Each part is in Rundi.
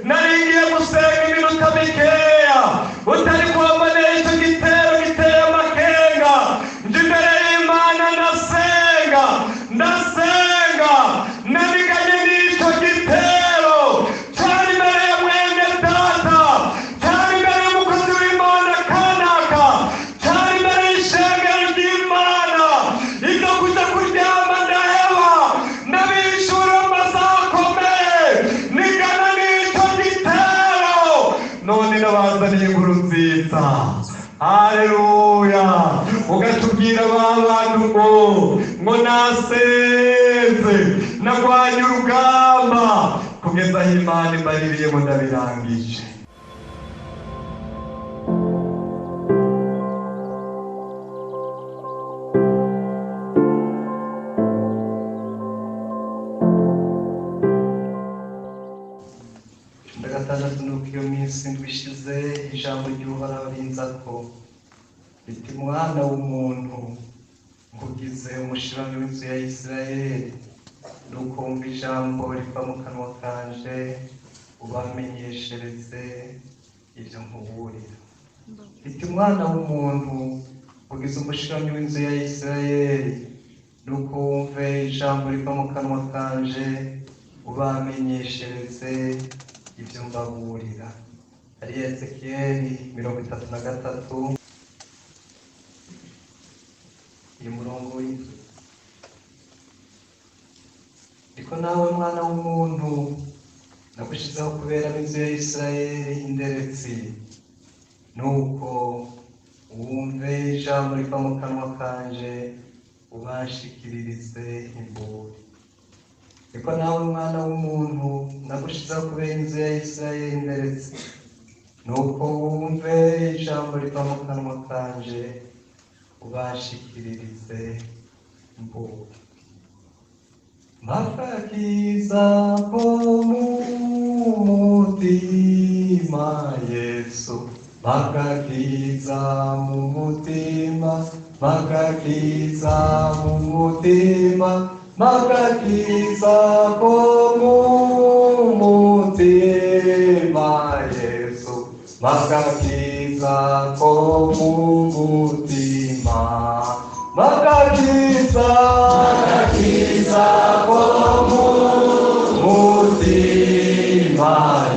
Nari ngiye gusenga iminota mikeya utari kuwambonera icyo gitero giteye amakenga. Nje imbere y'Imana ndasenga, ndasenga, nabiganye n'icyo gitero cyari imbere ya mwene data, cyari imbere y'umukozi w'Imana kanaka, cyari imbere y'ishengero ry'Imana. Ibyo kuja kuryama ndaheba, ndabishura amasaha akomeye nigana n'icyo gitero. None nabazaniye inkuru nziza. Haleluya! Ugatubwira ba bantu ngo nasenze, nagwanye urugamba kugeza aho Imana imbaririye ngo ndabirangije. Gatandatu, nuko iyo minsi 7 ishize, ijambo ry'Uhoraho rinzako riti: mwana w'umuntu, nkugize umushiramyi w'inzu ya Isirayeli, nuko wumva ijambo riva mu kanwa kanje, ubamenyeshereze ibyo nkuburira. Riti: mwana w'umuntu, nkugize umushiramyi w'inzu ya Isirayeli, nuko wumve ijambo riva mu kanwa kanje, ubamenyeshereze ibyo mbaburira. Ari Ezekiyeli 33, uyu murongo w'inzu. Ariko nawe mwana w'umuntu, nagushizeho kubera inzu ya Isirayeli inderetsi, nuko wumve ijambo riva mu kanwa kanje, ubashikiririze imburi. Ariko nawe mwana w'umuntu, nagushizeho kubera inzu ya Isirayeli inderetsi, nuko wumve ijambo riva mu kanwa kanje, ubashikiririze imburi. Makakiza ko mu mutima Yesu, makakiza mu mutima, makakiza mu mutima, makakiza ko mu mutima Yesu, makakiza ko mu mutima, makakiza, makakiza ko mu mutima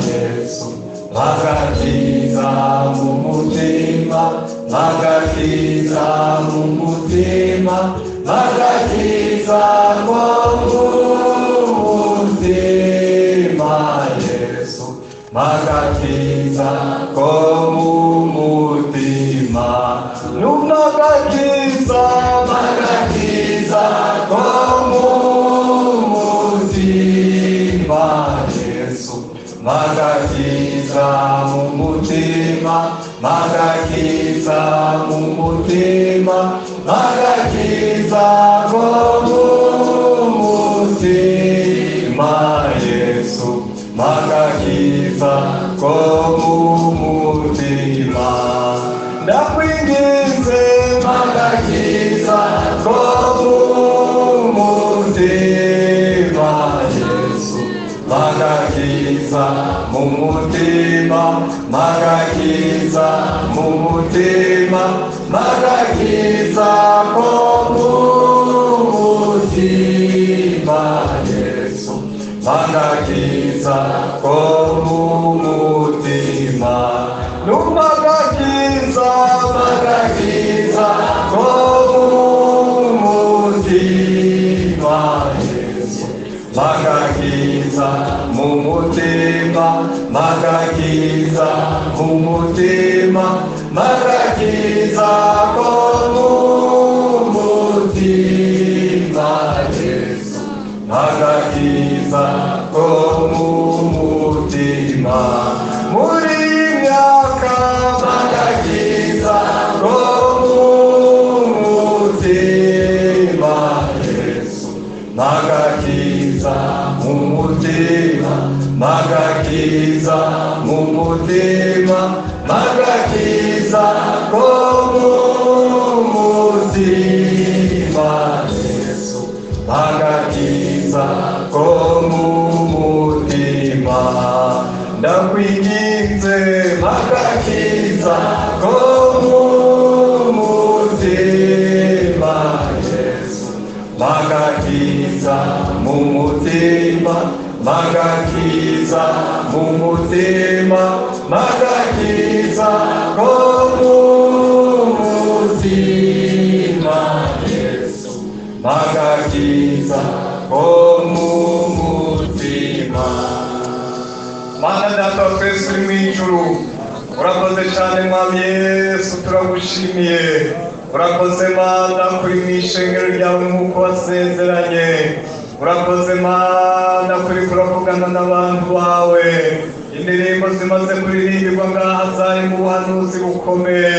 Yesu, makakiza mu mutima, makakiza mu mutima, makakiza ko mu mutima Yesu, makakiza ko mu mutima, numakakiza, makakiza ko mu mutima Yesu, makakiza mu mutima, makakiza mu mutima, makakiza ko mu mutima Yesu, makakiza ko mu mutima. Ndakwinginze makakiza ko mu mutima Yesu, makakiza mu mutima, makakiza mu mutima, makakiza ko mu mutima Yesu, makakiza ko mu mutima, numakakiza, makakiza ko mu mutima Yesu, makakiza mu mutima, makakiza mu mutima, makakiza ko mu mutima Yesu, makakiza ko mu mutima. Muri myaka makakiza ko mu mutima Yesu, makakiza mu mutima, makakiza mu mutima, makakiza ko mu mutima Yesu, makakiza ko mu mutima. Ndakwinginze mpagakiza ko mu mutima Yesu, mpagakiza mu mutima, mpagakiza mu mutima, mpagakiza ko mu mutima Yesu, mpagakiza ko mu mutima. Mana Data wa twese uri mu ijuru, urakoze cyane Mwami Yesu, turagushimiye. Urakoze Mana kuri mu ishengero ryawe nk'uko wasezeranye. Urakoze Mana kuri kuravugana n'abantu bawe. Indirimbo zimaze kuririmbirwa ngaha zari mu buhanuzi bukomeye,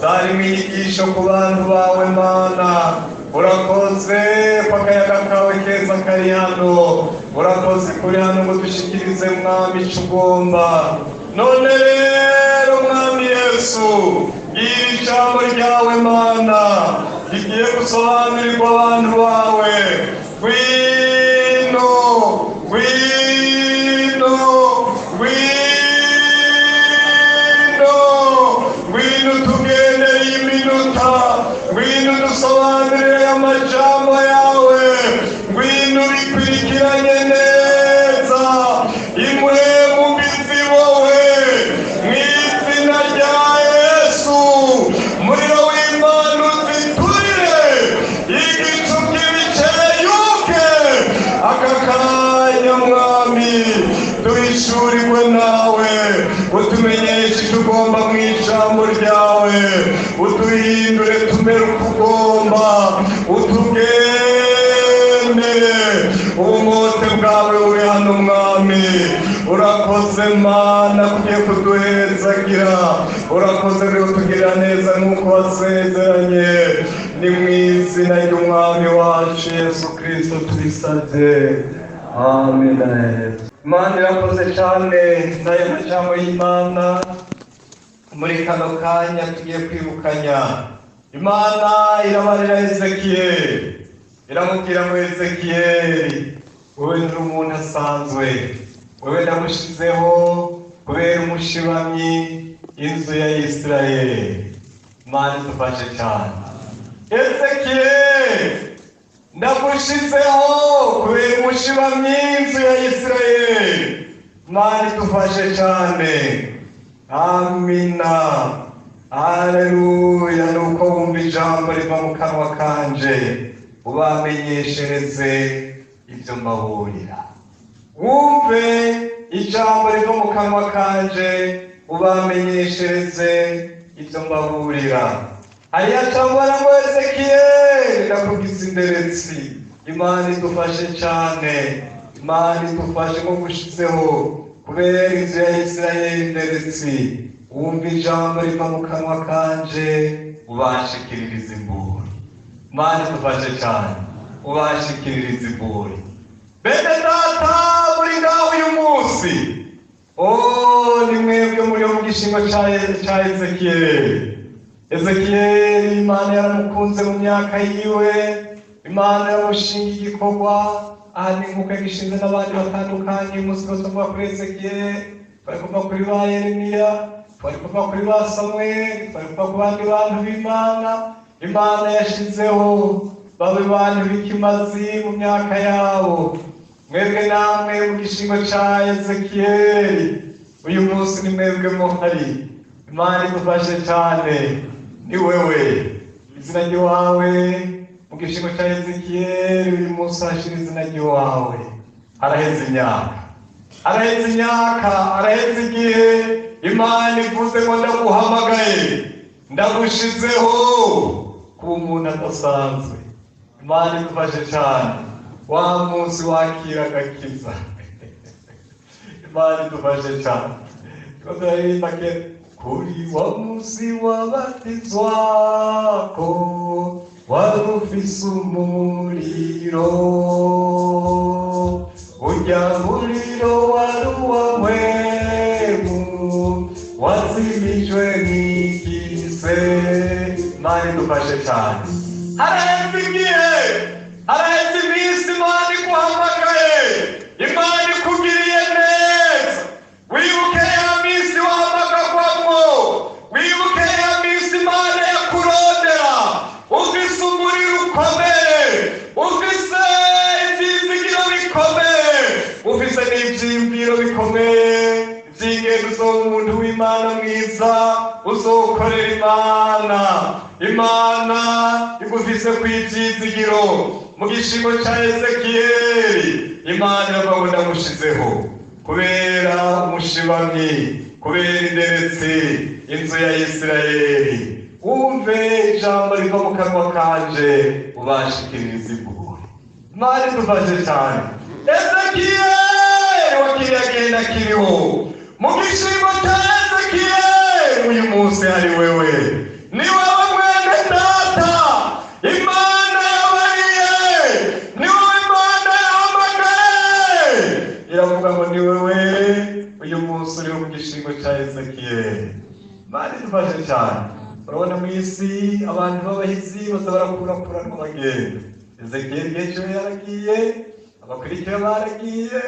zari mu inyigisho ku bantu bawe Mana. Urakoze ko akayaga kawe keza kari hano. Urakoze kuri hano ngo dushikirize Mwami icyo ugomba. None rero Mwami Yesu, gira ijambo ryawe Mana rigiye gusobanurirwa abantu bawe. Ngwino, ngwino, ngwino, ngwino tugendere iyi minota, ngwino dusobanurire amajambo yawe, ngwino bikurikiranye neza. Imwe mu mizi wowe, mu izina rya Yesu, umuriro w'Imana uziturire, igicu k'ibiceyuke. Aka kanya Mwami duhishurirwe nawe, utumenyeshe icyo ugomba mu ijambo ryawe, uduhindure tumere uko ugomba, utugendere ubumote bwawe buri hano Mwami. Urakoze Mana kugiye kuduhezagira, urakoze kutugirira neza nk'uko wasezeranye. Ni mu izina ry'Umwami wacu Yesu Kristo tubisabye, amen. Imana irakoze cyane n'ayo majambo y'Imana. Muri kano kanya tugiye kwibukanya, Imana irabarira Ezekiyeli, iramubwira ngo Ezekiyeli, wowe nturi umuntu asanzwe, wowe ndagushizeho kubera umushibamyi inzu ya Isirayeli. Imana idufashe cyane. Ezekiyeli, ndagushizeho kubera umushibamyi inzu ya Isirayeli. Imana idufashe cyane. Amina, haleluya. Nuko wumva ijambo riva mu kanwa kanje, ubamenyeshereze ibyo mbaburira. Wumve ijambo riva mu kanwa kanje, ubamenyeshereze ibyo mbaburira. Hariya cyangwa ngo Ezekiyeli, ndakugize inderetsi. Imana idufashe cyane, Imana idufashe nko gushizeho kubera inzu ya Isirayeli inderetsi. Wumva ijambo riva mu kanwa kanje, ubashikiririza imburi. Imana idufashe cyane, ubashikiririza imburi. Bene data muri ngaho uyu munsi, oh, ni mwebwe muri mu gishingo cya Ezekiyeli. Ezekiyeli Imana yaramukunze mu myaka yiwe, Imana yamushinga igikorwa. Aha ni nk'uko yagishinze n'abandi batandukanye. Uyu munsi bose bavuga kuri Ezekiyeli, bari kuva kuri ba Yeremiya, bari kuva kuri ba Samweli, bari kuva ku bandi bantu b'Imana. Imana yashizeho babe bantu b'ikimazi mu myaka yabo. Mwebwe namwe mu gishingo cya Ezekiyeli, uyu munsi ni mwebwe muhari. Imana idufashe cyane. Ni wewe izina ry'iwawe mu gishingo cya Ezekiyeli, uyu munsi hashira izina ry'iwawe. Haraheze imyaka, haraheze imyaka, haraheze igihe Imana ivuze ngo ndaguhamagaye, ndagushizeho kuba umuntu adasanzwe. Imana idufashe cyane. Wa munsi wakira agakiza, Imana idufashe cyane. Kuri wa munsi wabatizwako, wari ufise umuriro, ujya muriro wari uwa mwemu, wazimijwe n'igise. Imana idufashe cyane. Haraheze igihe, haraheze iminsi Imana iguhamagaye, Imana ikugiriye neza. By'ingenzi uzoba umuntu w'Imana mwiza, uzokorera Imana. Imana igufise ku ibyizigiro mu gishingo cya Ezekiyeli. Imana iravuga ngo ndamushizeho kubera umushibamyi, kubera inderetse inzu ya Isirayeli. Wumve ijambo riva mu kanwa kanje, ubashikiririza impuhwe. Imana idufashe cyane. Ezekiyeli wakiriye agenda akiriho mu gishingo cya Ezekiyeli. Uyu munsi hari wewe, ni wowe mwene data Imana yabariye, ni wowe Imana yahamagaye, iravuga ngo ni wewe uyu munsi uriho mu gishingo cya Ezekiyeli. Imana idufashe cyane. Urabona mu isi abantu b'abahizi baza barakurakuranwa bagenda. Ezekiyeli igihe cyo yaragiye, abakurikira baragiye,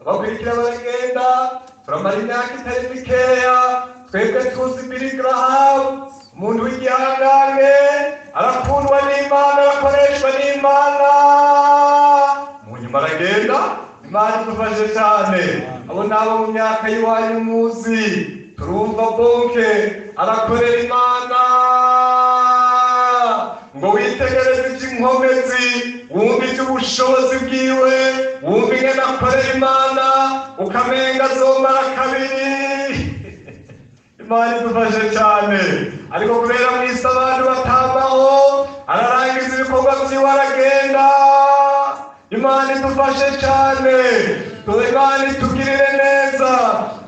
abakurikira baragenda. Turamara imyaka itari mikeya twebwe tuzi Billy Graham, umuntu w'igihangange, arakundwa n'Imana, arakoreshwa n'Imana, mu nyuma aragenda. Imana idufashe cyane. Abo nabo mu myaka y'iwanyu muzi, turumva Bonke arakorera Imana, ngo witegereze iby'inkomezi, wumve iby'ubushobozi bwiwe, wumve ingene akorera Imana, ukamenga azomara kabiri. Imana idufashe cyane. Ariko kubera mu isi abantu batambaho, ararangiza ibikorwa byiwe aragenda. Imana idufashe cyane. Imana itugirire neza.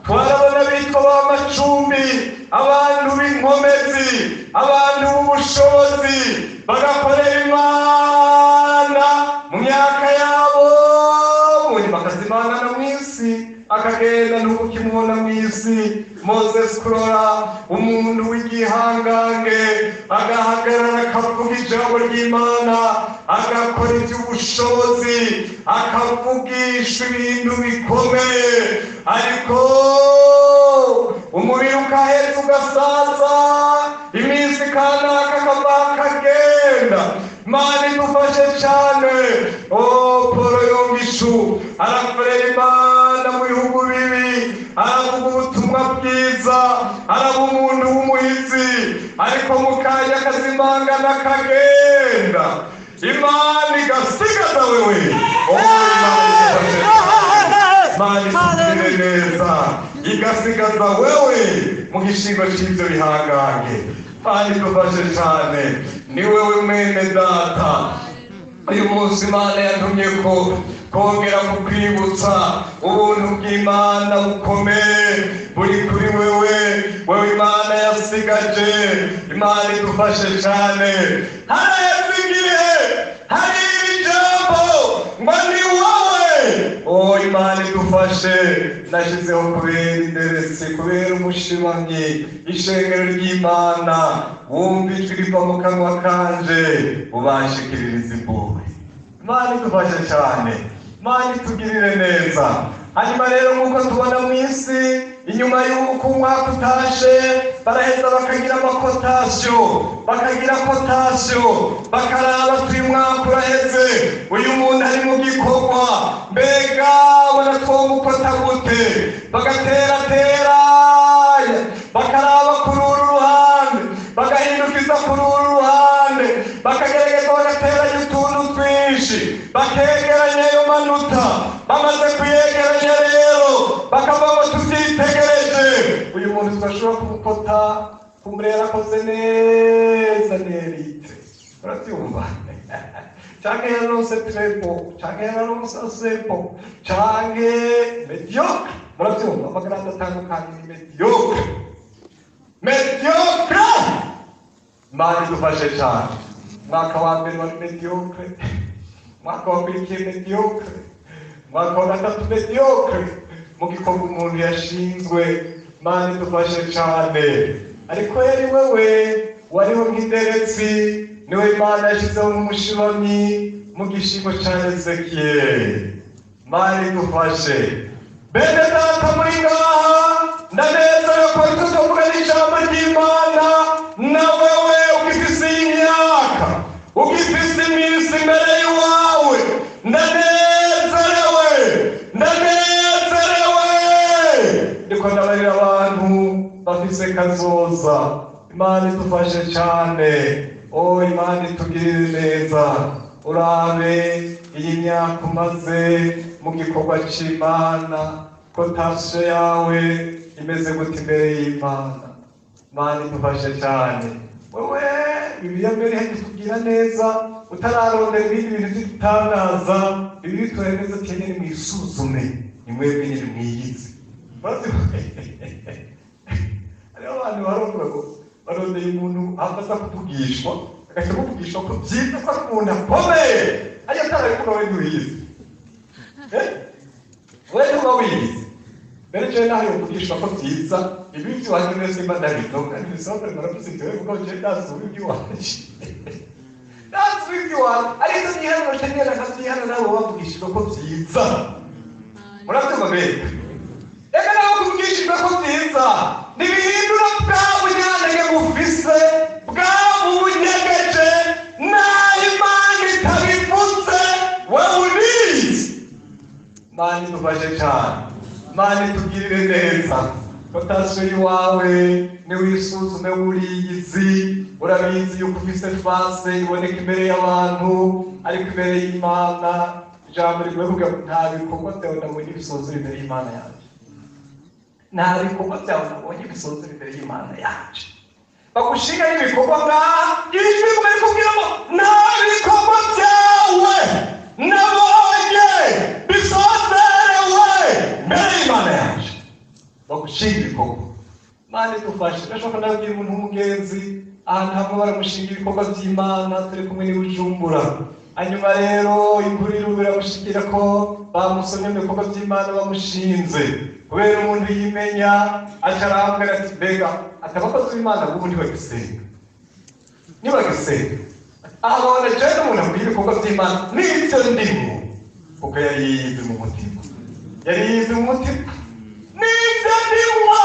Twarabona bitwa ba macumbi, abantu b'inkomezi, abantu b'ubushobozi, bagakorera Imana mu myaka yabo, mu nyuma akazimangana mu isi, akagenda n'ubukimubona mu isi. Moses Kurora, umuntu w'igihangange, agahagarara akavuga ijambo ry'Imana, agakora iby'ubushobozi, akavugisha ibintu bikomeye, ariko umubiri ukaheza ugasaza, iminsi kanaka akava akagenda. Imana idufashe cyane. Oh, Paul Yongishu arakorera Imana mu bihugu bibi, aravuga ubutumwa bwiza, araba umuntu w'umuhizi, ariko mu kanya akazimangana akagenda. Imana igasigaza wewe. Oh, Imana idufashe cyane. Imana itugirire neza, igasigaza wewe mu gishingo cy'ibyo bihangange. Imana idufashe cyane. Ni wewe mwene data, uyu munsi Imana yantumye ko kongera kukwibutsa ubuntu bw'Imana bukomeye buri kuri wewe, wewe Imana yasigaje. Imana idufashe cyane. Haraheze igihe hari ijambo ngo ni wowe. Oh, Imana idufashe. Nashyizeho kubera inderetse, kubera umushibamyi, ishengero ry'Imana. Wumva ijwi riva mu kanwa kanje, ubashikiririza impuhwe. Imana idufashe cyane. Imana itugirire neza. Hanyuma rero nk'uko tubona mu isi, inyuma y'uko umwaka utashe, baraheza bakagira amakotation, bakagira cotation, bakaraba ati uyu mwaka uraheze, uyu muntu ari mu gikorwa, mbega ubona twomukota gute? Bagateratera, bakaraba kuri uru ruhande, bagahindukiza kuri uru ruhande, bakagerageza bagateranya utuntu twinshi, bakegeranya ayo manota. Bamaze kuyegeranya rero, bakavuga ngo tubyitegereje, uyu muntu tudashobora kumukota, kumbure yarakoze neza nerite, urabyumva, canke yararonse très bon, canke yararonse assez bon, canke médiocre. Murabyumva, amagaranga atandukanye ni médiocre, médiocre. Imana idufashe cyane. Umwaka wa mbere wari médiocre, umwaka wakurikiye médiocre, umwaka wa gatatu médiocre, mu gikorwa umuntu yashinzwe. Imana idufashe cyane. Ariko yari wewe wariho nk'inderetsi, niwe Imana yashyizeho nk'umushibamyi mu gishingo cya Ezekiyeli. Imana idufashe. Bene data muri ngaha, ndanezerewe ko tuzovuga n'ijambo ry'Imana. Na wewe ugifise iyi myaka, ugifise iminsi imbere y'iwawe, ndanezerewe, ndanezerewe. Ndiko ndabarira abantu bafise kazoza. Imana idufashe cyane. O Imana itugirire neza. Urabe iyi myaka umaze mu gikorwa c'Imana, cotation yawe imeze gute imbere y'Imana? Imana idufashe cyane. Wewe Bibiliya mbere itubwira neza, utararondera ibindi bintu by'igitangaza, Bibiliya itubwira neza ati nyine mwisuzume, ni mwebwe nyine mwiyizi. Hariho abantu barondera ngo barondeye umuntu aza kuvugishwa, agaca kuvugishwa ko byiza ko ari umuntu akomeye, ariko atarabikora we ntiwiyizi. We ntuba wiyizi. Mbere jewe naho yovugishwa ko byiza, ibi by'iwanjye mwese mba ndabidoga, ntibisobanure muravuze ibyo kuko jewe ndasuba iby'iwanje. Ndasuba iby'iwanje, ariko ntihanura cyangwa nkabyihana nabo bavugishijwe ko byiza. Murabyumva mbega? Reka nawe kuvugishijwe ko byiza, ntibihindura bwa bunyantege bufise, bwa bunyegeje, naho Imana itabivuze, wewe urizi. Imana idufashe cyane. Imana itugirire neza. Cotation iwawe niwisuzume uriyizi, urabizi yuko ufise face iboneka imbere y'abantu, ariko imbere y'Imana ijambo rivuga ngo nta bikorwa byawe nabonye bisozera imbere y'Imana yacu. Nta bikorwa byawe nabonye bisozera imbere y'Imana yacu. Bagushinga n'ibikorwa ngaha, ijwi riguma rikubwira ngo nta bikorwa byawe nabonye bisozerewe imbere y'Imana yacu. Bagushinga ibikorwa. Imana idufashe. Ndashaka ndabwira umuntu w'umugenzi ahantu hamwe baramushinga ibikorwa by'Imana, turi kumwe n'i Bujumbura. Hanyuma rero inkuru irubira biramushikira ko bamusomye mu bikorwa by'Imana bamushinze. Kubera umuntu yimenya aca arambwira ati mbega ati abakozi b'Imana b'ubu ntibagisenga. Ntibagisenga. Aha babona jewe n'umuntu akwiye ibikorwa by'Imana n'ibyo ndimo. Kuko yari yiyizi mu mutima. Yari yiyizi mu mutima. N'ibyo ndimo.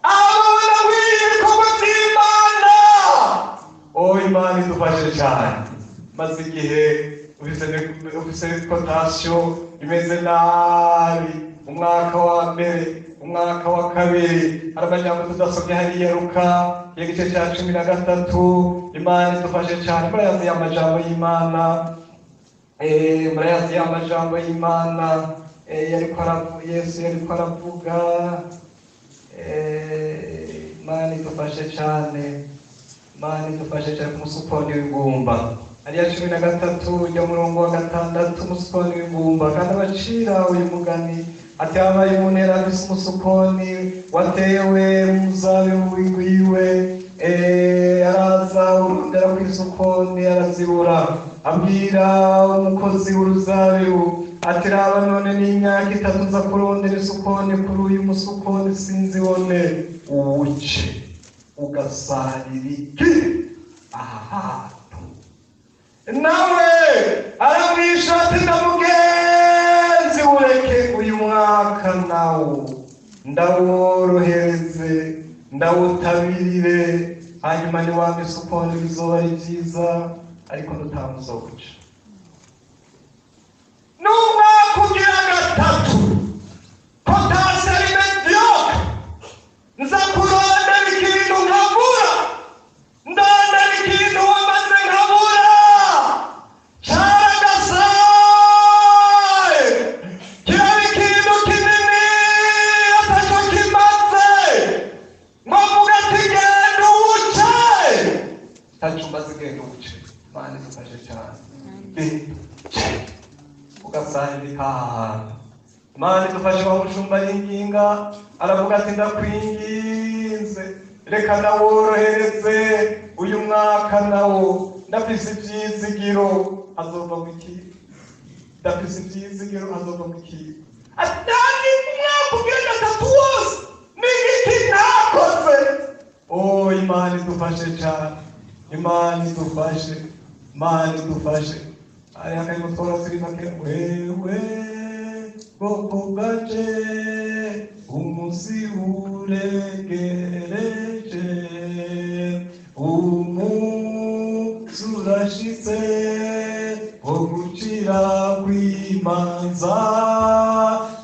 Aha babona akwiye ibikorwa by'Imana. O Imana idufashe cyane. Maze igihe ufise cotation imeze nabi, umwaka wa mbere, umwaka wa kabiri, hari amajambo tudasomye hariya Luka igice cya 13. Imana idufashe cyane. Murayazi amajambo y'Imana, murayazi amajambo y'Imana, yariko aravuga, Yesu yariko aravuga. Imana idufashe cyane. Imana idufashe cyane ku musukoni w'ingumba. Hariya 13 ujya murongo wa 6, umusukoni w'ingumba. Kandi abacira uyu mugani ati habaye umuntu yari afise umusukoni watewe mu muzabibu wiwe, araza urondera kw'isukoni arazibura. Abwira umukozi w'uruzabibu ati raba none n'imyaka 3 nza kurondera isukoni kuri uyu musukoni sinzibone, uwuce ugasarira iki aha hantu. Nawe aramwisha ati ndamugenzi ureke uyu mwaka nawo ndaworohereze ndawutabirire, hanyuma niwampa isukoni bizoba ari byiza, ariko ndutamuzoca. N'umwaka ugira 3 cotation ari médiocre, nza kurondera ikintu nkabura, ndondera ikintu wamaze nkabura, caragasaye kiraba ikintu kinini ataco kimaze, ngo mvuge ati genda uwuce, taco umaze genda uwuce. Imana idufashe cyane. Genda uwuce ugasahirika aha hantu. Imana idufashe. Wa mushumba y'inginga aravuga ati ndakwinginze reka naworohereze uyu mwaka nawo, ndafise ivyizigiro azova mu kigo, ndafise ivyizigiro azova mu kigo. Atani umwaka ugira 3 wose n'igiti ntakoze. O Imana idufashe cyane. Imana idufashe. Imana idufashe. Aya akarimo twora turi make wewe bwoko bwaje umunsi uregereje, umunsi urashitse wo gucira kw'imanza,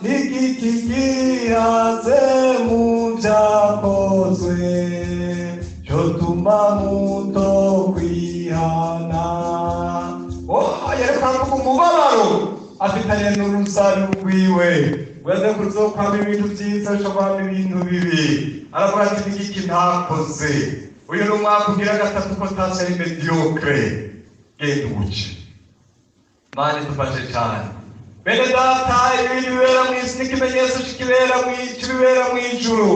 n'igiti gihaze. afitanye n'uruzabibu rwiwe. Wende kuzokwama ibintu vyiza, ushobora ibintu bibi. Aravuga ati nigiki ntakoze? Uyu ni umwaka ugira gatatu cotation ari médiocre, genda uwuce. Imana idufashe cyane. Bene data, ibintu bibera mu isi n'ikimenyetso c'ibibera mu ijuru.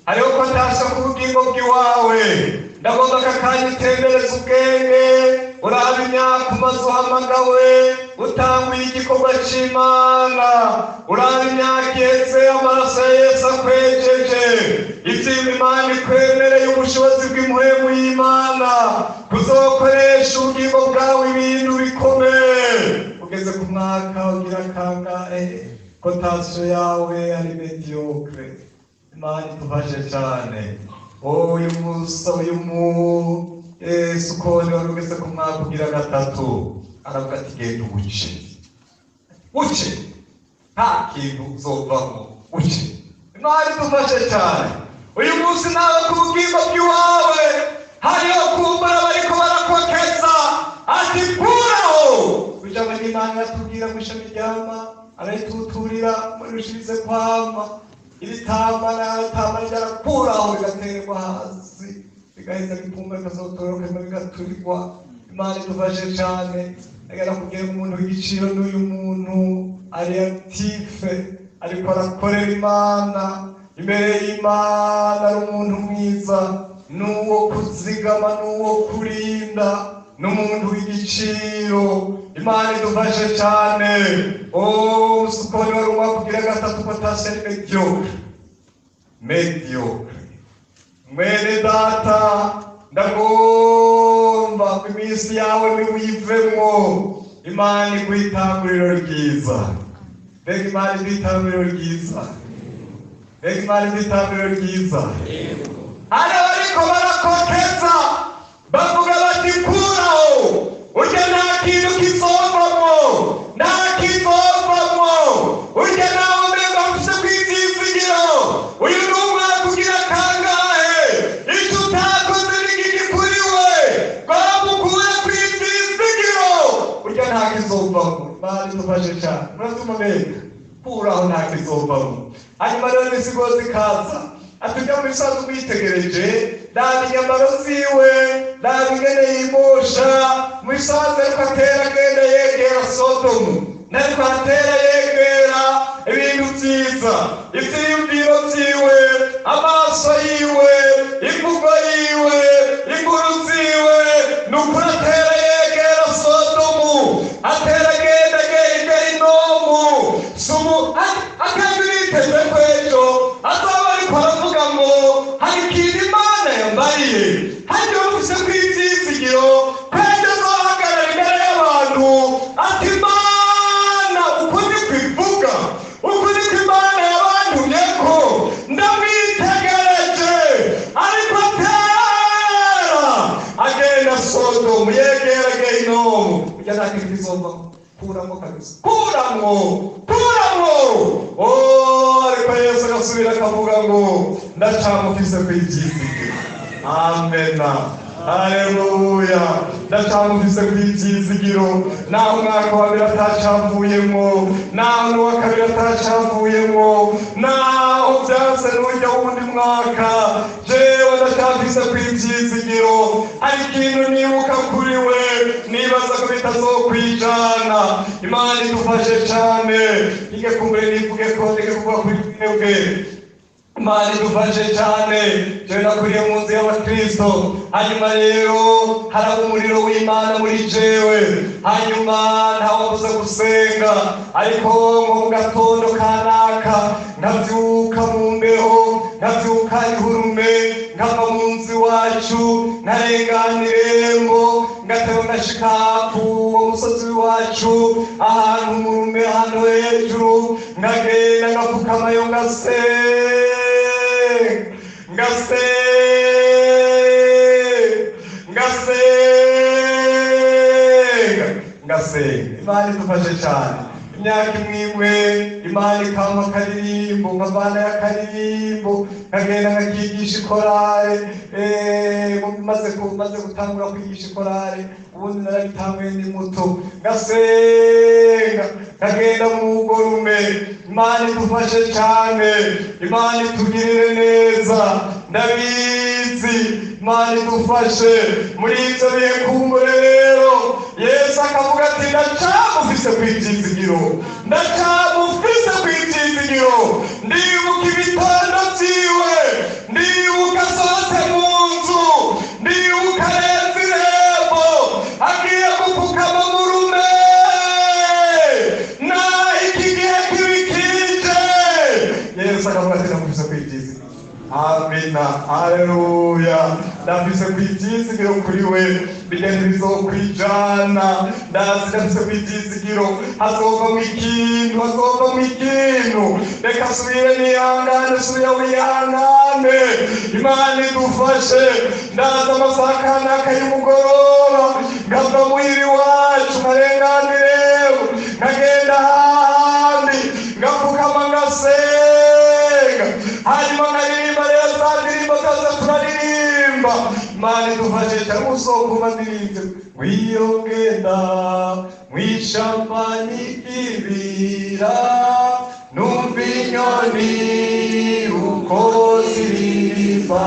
Hariho cotation ku bugingo bw'iwawe. Ndagomba aka kanya utembereza ubwenge, uraba imyaka umaze uhamagawe, utanguye igikorwa c'Imana. Uraba imyaka iheze amaraso ya Yesu akwejeje, ivyo Imana ikwemereye, ubushobozi bw'impwemu y'Imana kuzokoresha ubugingo bwawe ibintu bikomeye. Ugeze ku mwaka ugira kangahe cotation yawe ari médiocre? Imana idufashe cyane. Uyu musa, uyu mu sukoni wari ugeze ku mwaka ugira gatatu, aravuga ati genda uwuce, uce, nta kintu uzovamo, uce. Imana idufashe cyane. Uyu munsi nawe ku bugingo bw'iwawe hariho kumbura bariko barakokeza ati kuraho. Ijambo ry'Imana yatubwira mu ishami ryama arayituturira muri rushirize kwama. Iri tama n'atama ryarakuraho, bigaterwa hasi, bigaheza bikuma, bikazotoroka, bigaturirwa. Imana idufashe cyane. Agera kugira umuntu w'igiciro n'uyu muntu ari actif, ariko arakorera Imana, imbere y'Imana ari umuntu mwiza, n'uwo kuzigama, n'uwo kurinda, n'umuntu w'igiciro. Imana idufashe cyane. Oh, usukoni wari umwaka ugira gatatu, cotation médiocre, médiocre. Mwene data, ndagomba ko iminsi yawe miwivemwo Imana iguha itanguriro ryiza. Mbega Imana iguha itanguriro ryiza! Mbega Imana iguha itanguriro ryiza! Hano bariko barakokeza, bavuga bati kuraho urya, nta kintu kizovamwo, nta kizovamwo urya, nawe umenga ufise kw'ivyizigiro. Uyu ni umwaka ugira kangahe? Icyo utakoze ni kuri we bamukura kw'ivyizigiro, urya nta kizovamwo. Imana idufashe cyane. Muratuma mbega kuraho, nta kizovamwo. Hanyuma rero imisigo zikaza ati ujya mu bisanzwe umwitegereje, raba inyambaro ziwe, raba ingene yimosha. Mu bisanzwe ariko atera agenda yegera Sodomu, nariko atera yegera ibintu vyiza. Ivyiyumviro vyiwe, amaso yiwe, imvugo yiwe, inkuru ziwe, ni ukuri atera yegera Sodomu, atera agenda agenda inomu sumu. Akandi biteze ko ejo azoba ariko aravuga ngo hari ikintu Imana yambariye, hajya bafise ko ivyizigiro ko ejo azohagarara imbere y'abantu ati Imana uku niko ivuga, uku niko Imana yabantumyeko, ndamwitegereje ariko atera agenda Sodomu, yegera Gehinomu. Ujya nta kintu kizovamo, kuramo kabisa, kuramwo, kuramwo. Oh, ariko Yesu agasubira akavuga ngo ndacamufise ku ivyizigiro. Amena, haleluya! Ndacamufise ku ivyizigiro. Naho umwaka wa mbere atacavuyemwo, naho n'uwa kabiri atacavuyemwo, naho vyanse n'urya wundi mwaka, jewe ndacafise ku ivyizigiro. Hari ikintu nibuka kuri we, nibaza ko bitazokwijana. Imana idufashe cane. Nige kumbure nivuge ko ndeke kuvuga kuri twebwe. Imana idufashe cyane. Jewe nakuriye mu nzu y'abakristo. Hanyuma rero haraba umuriro w'Imana muri jewe. Hanyuma ntawambuza gusenga, ariko nko mu gatondo kanaka nkavyuka mu mbeho, nkavyuka ihurume, nkava mu nzu iwacu, nkarengana irembo, ngateba, ngashika ku uwo musozi w'iwacu, ahantu mu rume, ahantu hejuru, nkagenda ngapfukamayo, ngasenga, ngasenga, ngasenga, ngasenga. Imana idufashe cyane. Imyaka imwe Imana ikampa akaririmbo, nkavana y'akaririmbo, nkagenda nkakigisha ikorale. Maze gutangura kwigisha ikorale, ubundi narabitanguye ndi muto, ngasenga nkagenda mu rugorume. Imana idufashe cyane, Imana itugirire neza, ndabizi Imana idufashe muri ibyo bihe. Kumbure rero Yesu akavuga ati ndacamufise kw'ibyizigiro, ndacamufise kw'ibyizigiro. Ndibuka ibitondo byiwe, ndibuka asohotse mu nzu, ndibuka arenze irembo agiye gupfukama mu rume. Naho iki gihe kibikije, Yesu akavuga ati ndamufise kw'ibyizigiro. Amina, haleluya. Ndafise kw'ibyizigiro kuri we, bigenda bizokwijana. Ndazi ndafise kw'ibyizigiro, hazovamwo ikintu, hazovamwo ikintu. Reka subire nihangane, subira wihangane, Imana idufashe. Ndaza amasaha kanaka y'umugoroba, ngava muhira iwacu, nkarengana irembo, nkagenda ahandi, ngapfukama ngasenga, hanyuma nkaririmba rero za ndirimbo zose turaririmba. Imana idufashe cyane. Uzokuma ndirimbe ngwiyo ngenda mw'ishamba n'ikibira, numva inyoni uko ziririmba,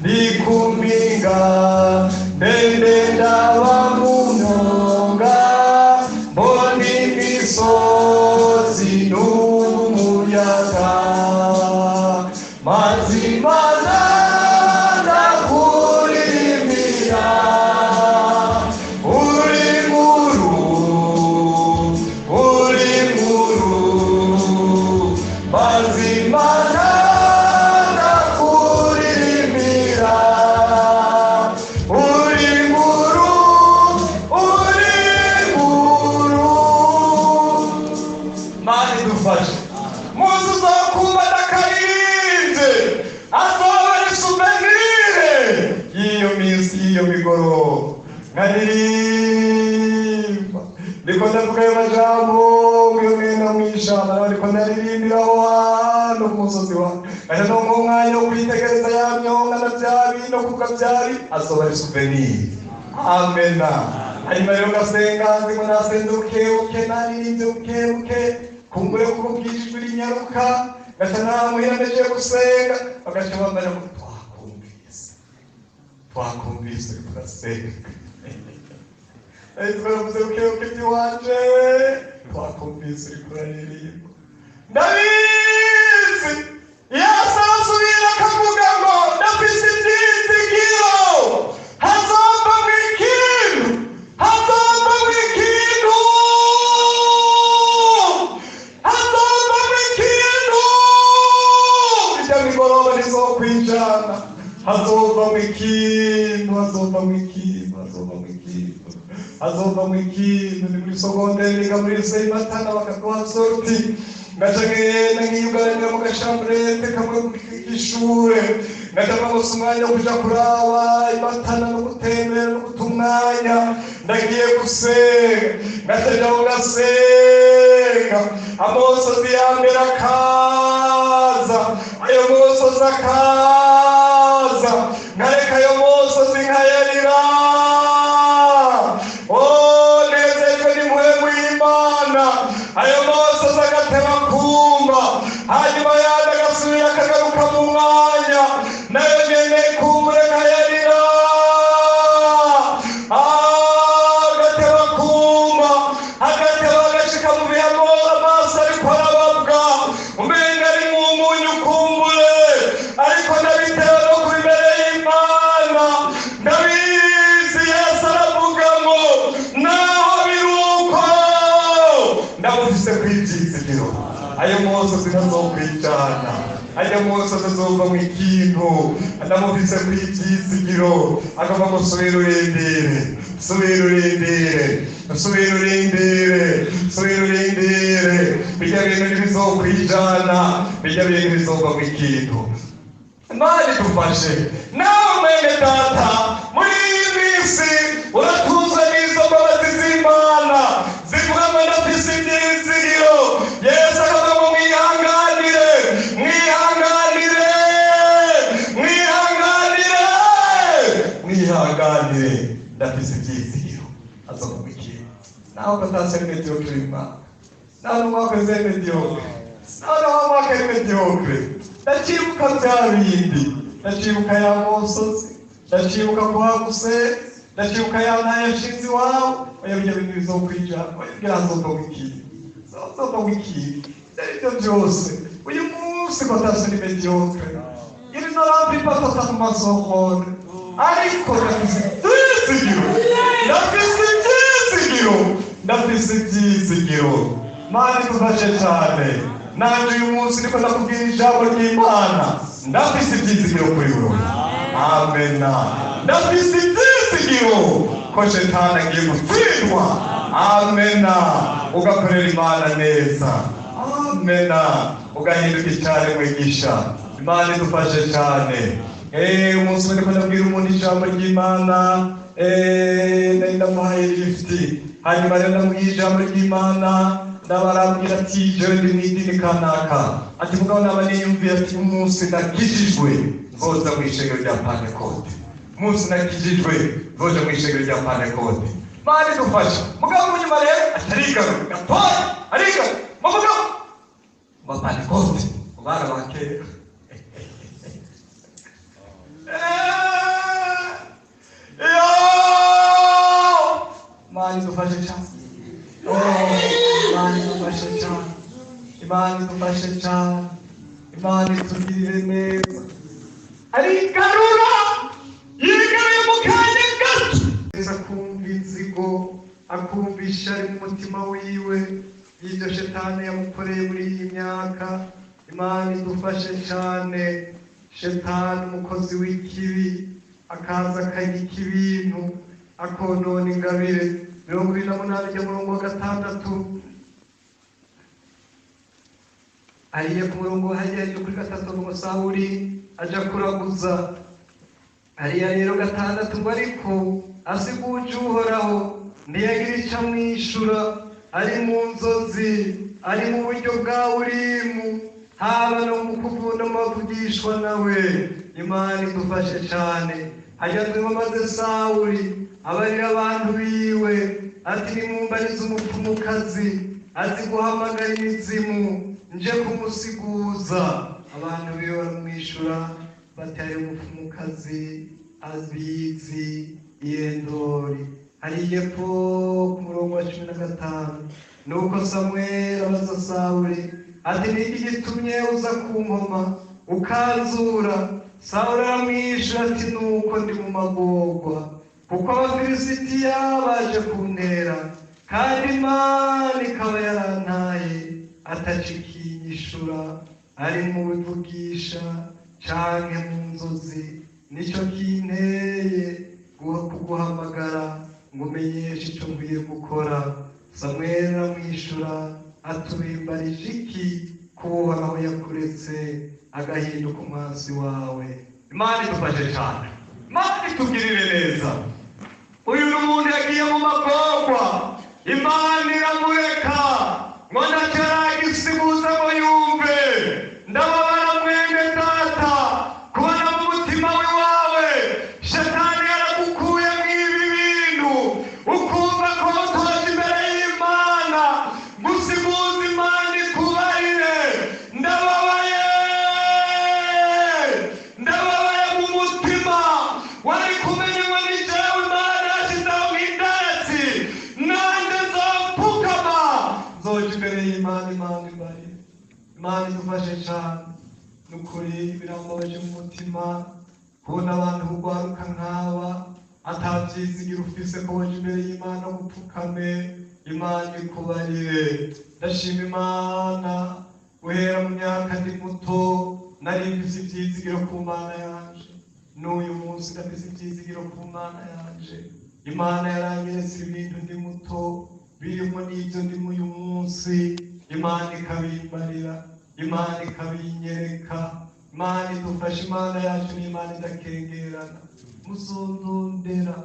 ndi ku mpinga ndende ndaba mu myonga, mbona imisozi n'umuyaga, mazimana ndakuririmbira, uri nkuru, uri nkuru, mazimana ndakuririmbira, uri nkuru, uri nkuru. Mana idufashe. Muzi uzokumva ndakaririmbye, azoba ari souvenir y'iyo minsi, y'iyo migoroba nkaririmba. Ndiko ndavuga ayo majambo ngiyo ngenda mw'ishamba, nawe ndiko ndaririmbira aho hantu ku musozi wawe, ngaca ndonka umwanya wo kwitegereza ya myonga na vya bino kuvuga vyari, azoba ari souvenir. Amena. Hanyuma rero ngasenga, ndimo nasenze bukebuke, naririmbye bukebuke, kumbure kuko bwije rinyaruka, ngaca namuhira ndagiye gusenga, bagaca bambara ngo twakumvise, twakumvise turasenga. Ariko twaravuze bukebuke by'iwanje, twakumvise uriko uraririmba. Ndabizi Yesu arasubira akavuga ngo ndafise ibyizigiro, hazovamwo ikintu, hazovamwo ikintu, hazovamwo ikintu. Irya migoroba ntizokwijana, hazovamwo ikintu, hazovamwo ikintu, hazovamwo ikintu, hazovamwo ikintu. Ni muri secondaire, niga muri lycée Matana, bakaduha sortie, ngaca ngenda nkiyugaranira mu gashamburete kamwe k'ishure, ngaca mpamusa umwanya wo kuja kuraba imatana no gutembera no guta umwanya. Ndagiye gusenga, ngaca njaho ngasenga, amosozi ya mbere akaza, ayo mosozi akaza, nkareka ayo mosozi nkayarira. Oh, nezejwe n'impwemu y'Imana. Ayo mosozi agatema kumba, hanyuma yandi agasubira akagaruka mu mwanya, nayo nyene kumbure nkayarira. Agatema kuma, agatema agashika mu bihamo, amaso ariko arababwa, umenga ari mu munyu kumbure, ariko ndabitewe no kuba imbere y'Imana. Ndabizi Yesu aravuga ngo naho biri uko, ndamufise kw'ibyizigiro, ayo mosozi ntazokwijana, ayo mosozi azovamwo ikintu. Ndamufise kw'ibyizigiro. Akavuga ngo subira urindire, subira urindire, subira urindire, subira urindire, bijya bintu ntibizokwijana, bijya bintu bizovamwo ikintu. Imana idufashe. Nawe mwene data, muri iyi minsi uratunzwe n'izo mbabazi z'Imana zivuga ngo ndafise Kotasi ari médiocre uyu mwaka, naho umwaka uze ari médiocre, naho umwaka ari médiocre. Ndacibuka bya bindi, ndacibuka ya musozi, ndacibuka kuhaguse, ndacibuka ya ntayo yashinze iwawe. Oya, bijya bintu bizokwija. Oya, bwira nzova ikintu, nzova ikintu. Ibyo ari byo byose, uyu munsi Kotasi ni médiocre, il ne remplit pas totalement son rôle, ariko ndafise ibyizigiro, ndafise ibyizigiro, ndafise ibyizigiro. Mana idufashe cyane. Nanjye uyu munsi niko ndakubwira ijambo ry'Imana, ndafise ibyizigiro kuri wowe. Amena. Ndafise ibyizigiro ko Shetani agiye gutsindwa. Amena. Ugakorera Imana neza. Amena. Ugahinduka icyaremwe gisha. Imana idufashe cyane. Umunsi umwe ndiko ndabwira umuntu ijambo ry'Imana, nari ndamuhaye lifuti, hanyuma rero ndamubwira ijambo ry'Imana, ndabarambwira ati: "Jewe ndi mu idini kanaka." Ati: "Mugabo naba niyumviye," ati, "umunsi nakijijwe nzoza mu ishengero rya Pantekote, umunsi nakijijwe nzoja mu ishengero rya Pantekote." Mana idufashe. Mugabo mu nyuma rero atarigaruka gatoya, arigaruka mugabo ngo Pantekote mu bana ba kera. Yo! Imana idufashe cyane. Oh, Imana idufashe cyane. Imana idufashe cyane. Imana itugirire neza. Arigarura, yigaruye mu kanya gato. Akumva inzigo, akumva ishyari mu mutima wiwe y'ibyo Shetani yamukoreye muri iyi myaka. Imana idufashe cyane. Shetani, umukozi w'ikibi, akaza akanyika ibintu, akonona ingabire. 28 ijya murongo wa 6, ariye ku murongo hariya hejuru kuri 3, ngo Sawuli aja kuraguza. Hariya rero 6 ngo: "Ariko asiguje Uhoraho, ntiyagira icyo amwishura, ari mu nzozi, ari mu buryo bwa Urimu, haba no mu kuvuna amavugishwa nawe." Imana idufashe cyane. Hajya maze Sawuli abarira abantu biwe ati: "Nimumbarize umupfumukazi azi guhamagara imizimu, nje kumusiguza." Abantu biwe baramwishura bati: "Hari umupfumukazi abizi Iyendori." Hariya epfo ku murongo wa 15, nuko Samweli abaza Sawuli ati: "Ni iki gitumye uza ku nkoma ukanzura?" Sawuli aramwishyura ati: "Nuko ndi mu magorwa, kuko Abafilisitiya baje kuntera, kandi Imana ikaba yarantaye atacikinyishura, ari mu bivugisha canke mu nzozi. Nicyo kinteye kuguhamagara ngo umenyeshe icyo nkwiye gukora." Samweli aramwishyura atubimbarije iki ko Uhoraho yakuretse agahinduka umwansi wawe?" Imana idufashe cyane. Imana itugirire neza. Uyu ni umuntu yagiye mu magorwa, Imana iramureka ngo ntacyo aragisiguza ngo yumve. Ndababara, mwene data, kubona mu mutima wawe Shetani yaragukuye mu ibi bintu, ukumva ko utoje imbere y'Imana gusiguza, Imana ikubarire. Ndababaye, ndababaye mu mutima. Wari kumenya ngo ni jewe Imana yashyizeho nk'indatsi, nanjye nzopfukama, nzoja imbere y'Imana, Imana imbarire. Imana idufashe cyane. Ni ukuri birambabaje mu mutima kubona abantu bugwaruka nk'aba atabyizigiro ufise ko waje imbere y'Imana gupfukame, Imana ikubarire. Ndashima Imana, guhera mu myaka ndi muto nari mfise ibyizigiro ku Mana yanje, n'uyu munsi ndafise ibyizigiro ku Mana yanje. Imana yaranyeretse ibintu ndi muto, birimo n'ibyo ndimo uyu munsi, Imana ikabimbarira, Imana ikabinyereka. Imana idufashe. Imana yacu ni Imana idakengerana. "Muzondondera,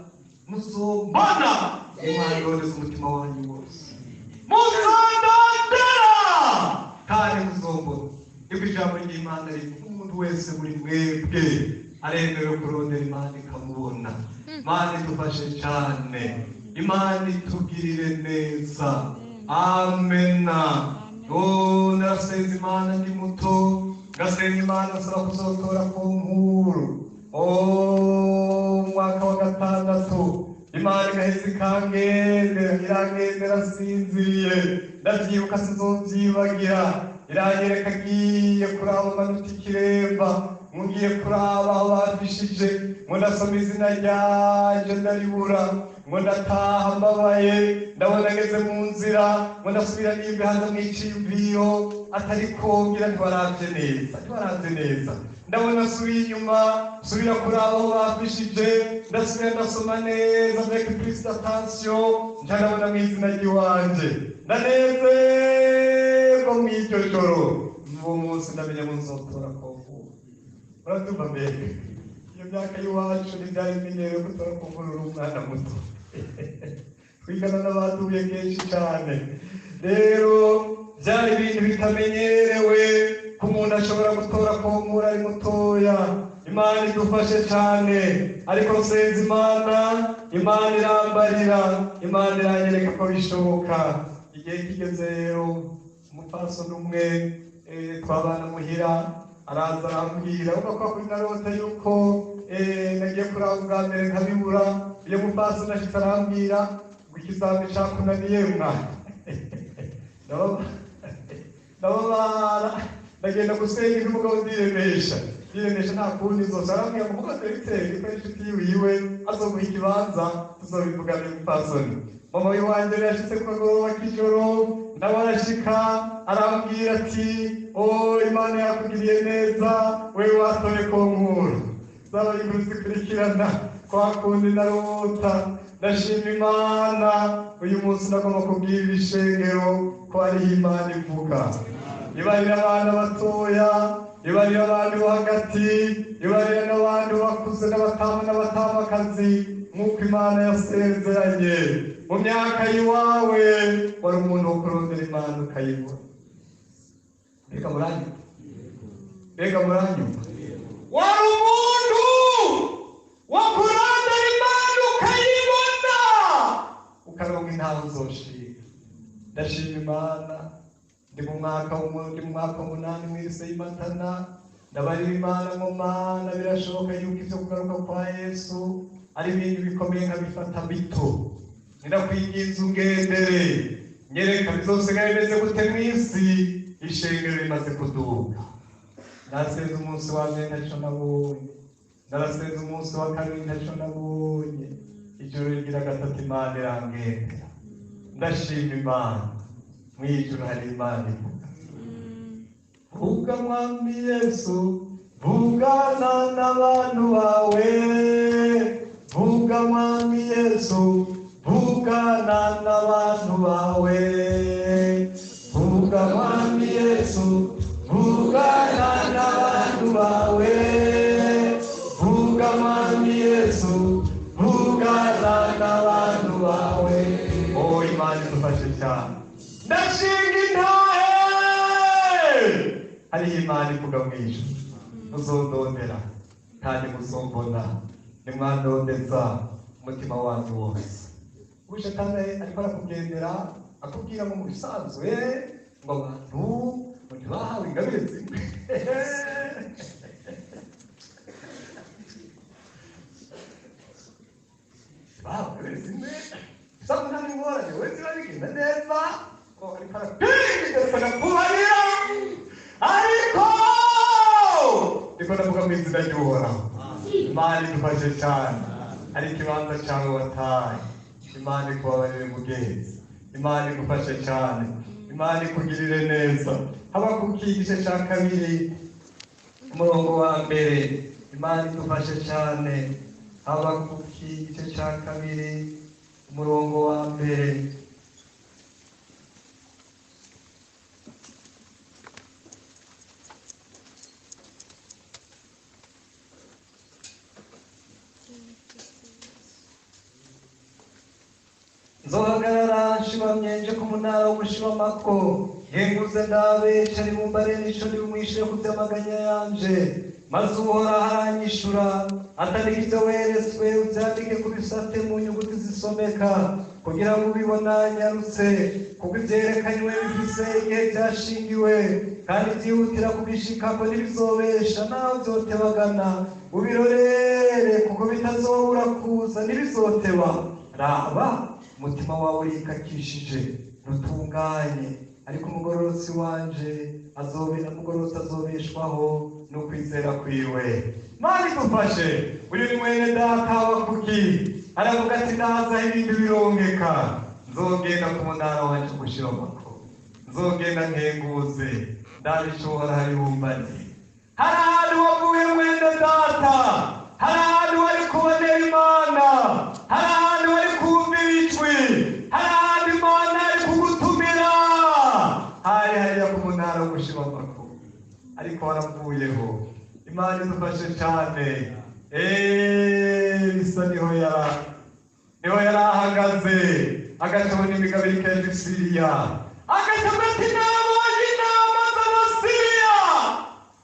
muzombona, Imana irondeza umutima wanyu wose." "Muzondondera kandi muzombona," niko ijambo ry'Imana rivuga. Umuntu wese muri mwebwe aremerewe kurondera Imana ikamubona. Imana idufashe cyane. Imana itugirire neza. Amena. Oh, narasenze Imana ndi muto, ngasenga Imana nsaba kuzotora ku nkuru. Oh, umwaka wa gatandatu Imana igaheza ikangendera, irangendera sinziriye, ndavyibuka sinzovyibagira. Iranyereka ngiye kuraba amanota ikiremba, ngiye kuraba aho bafishije, ngo ndasoma izina ryanje ndaribura, ngo ndataha mbabaye, ndabona ngeze mu nzira, ngo ndasubira nimba hanze mw'iciyumviro, atari kongira ntiwaravye neza, ntiwaravye neza. Ndabona nsubiye inyuma, nsubira kuraba aho bafishije, ndasubira ndasoma neza avec plus d'attention, nca ndabona mw'izina ry'iwanje, ndanezerwa mw'iryo joro. Uwo munsi ndamenya ngo nzotora konkuru. Urabyumva mbega? Iyo myaka y'iwacu ntibyari bimenyerewe gutora konkuru uri umwana muto. Twigana n'abaduye kenshi cyane. Rero byari ibintu bitamenyerewe ko umuntu ashobora gutora konkuru ari mutoya. Imana idufashe cyane, ariko nsenze Imana, Imana irambarira, Imana iranyereka ko bishoboka. Igihe kigeze rero, umupfasoni umwe twabana muhira araza arambwira, uko kwa kuri narota yuko nagiye kuraba ubwa mbere nkabibura. Iyo mupfasoni ashitse arambwira ngo ikizami cakunaniye mwana. Ndababara, ndagenda gusenga umugabo ndiremesha, ndiremesha nta kundi zose. Arambwira ngo umugabo biteye ko inshuti yiwe azoguha ikibanza tuzobivugana umupfasoni. Mama wiwanje yashitse ku kagoroba k'ijoro, nawe arashika arambwira ati oh, Imana yakugiriye neza, wewe watoye konkuru. Zaba inkuru zikurikirana kwa kundi narota. Ndashima Imana, uyu munsi ndagomba kubwira ibishengero ko hariho Imana ivuga. Ibarira abana batoya, ibarira abantu bo hagati, ibarira n'abandi bakuze n'abatamu n'abatamakazi, nk'uko Imana yasezeranye. Mu myaka y'iwawe wari umuntu wo kurondera Imana ukayibura. Mbega muranyumva? Mbega muranyumva? Wari umuntu wo kurondera Imana ukayibona, ukaronka intaho uzoshinga. Ndashima Imana, ndi mu mwaka w'umunani mw'isi y'Imatana, ndabarira Imana ngo Mana, birashoboka yuko ivyo kugaruka kwa Yesu ari ibintu bikomeye nkabifata bito. Ndakwinginze ungendere, nyereka bizosigaye bimeze gute mw'isi ishengero rimaze kuduga. Narasenze umunsi wa mbere ntaco nabonye, narasenze umunsi wa kabiri ntaco nabonye, ijoro rigira gatatu Imana irangendera. Ndashima Imana, mw'ijoro hari Imana ivuga. Vuga Mwami Yesu, vugana n'abantu bawe, vuga Mwami Yesu, vugana n'abantu bawe, vuga Mwami Yesu, vugana n'abantu bawe, vuga Mwami Yesu, vugana n'abantu bawe. Oh, Imana idufashe cyane. Ndashinga intahe, hariho Imana ivuga mw'ijuru, muzondondera kandi muzombona, nimwandondeza umutima wanyu wose. Ubu Shetani ariko arakugendera akubwira ngo mu bisanzwe ngo abantu ntibahawe ingabire zimwe. Bahawe ingabire zimwe, bisanzwe nta n'ingorane, we ziba bigenda neza, ngo ariko arapinga kubarira, ariko ndiko ndavuga mu izina ry'Uhoraho. Imana idufashe cyane, hari ikibanza cyawe wataye. Imana ikubabarire mugenzi, Imana igufashe cyane, Imana ikugirire neza. Habakuki igice cya kabiri umurongo wa mbere. Imana idufashe cyane. Habakuki igice cya kabiri umurongo wa mbere. Nzohagarara nshibamye nje ku munara w'ubushibamako, Nkenguze ndabe cari bumbare n'ico ndibumwishure ku vy'amaganya yanje. Maze Uhoraho aranyishura, atandika ivyo weretswe, uvyandike ku bisate mu nyuguti zisomeka, kugira ngo ubibona nyarutse, kuko ivyerekanywe bifise igihe vyashingiwe, kandi vyihutira kubishikako, ntibizobesha naho vyotebagana. Ubirorere, kuko bitazobura kuza, ntibizoteba. Raba, umutima wawe urikakishije, ntutunganye, ariko umugororotsi wanje azobe umugororotsi, azobeshwaho no kwizera kwiwe. Mana idufashe. Uyu ni mwene data Habakuki, aravuga ati: "Ndaza ibindi birongeka, nzogenda ku munara wanje gushiromako, nzogenda nkenguze, ndabishobora." Hari bumbati, hari ahantu wavuye, mwene data, hari ahantu wari kubonera Imana, hari ahantu wari kumvira ijwi, hari ahantu Imana yari kugutumira, hari hariya ku munara wo gushiromako, ariko waravuyeho. Imana idufashe cyane. Bisa niho yari ahagaze, agacabona imigabo iri kenshi Siriya, agacavuga ati: "Nabonye inama z'Abasiriya."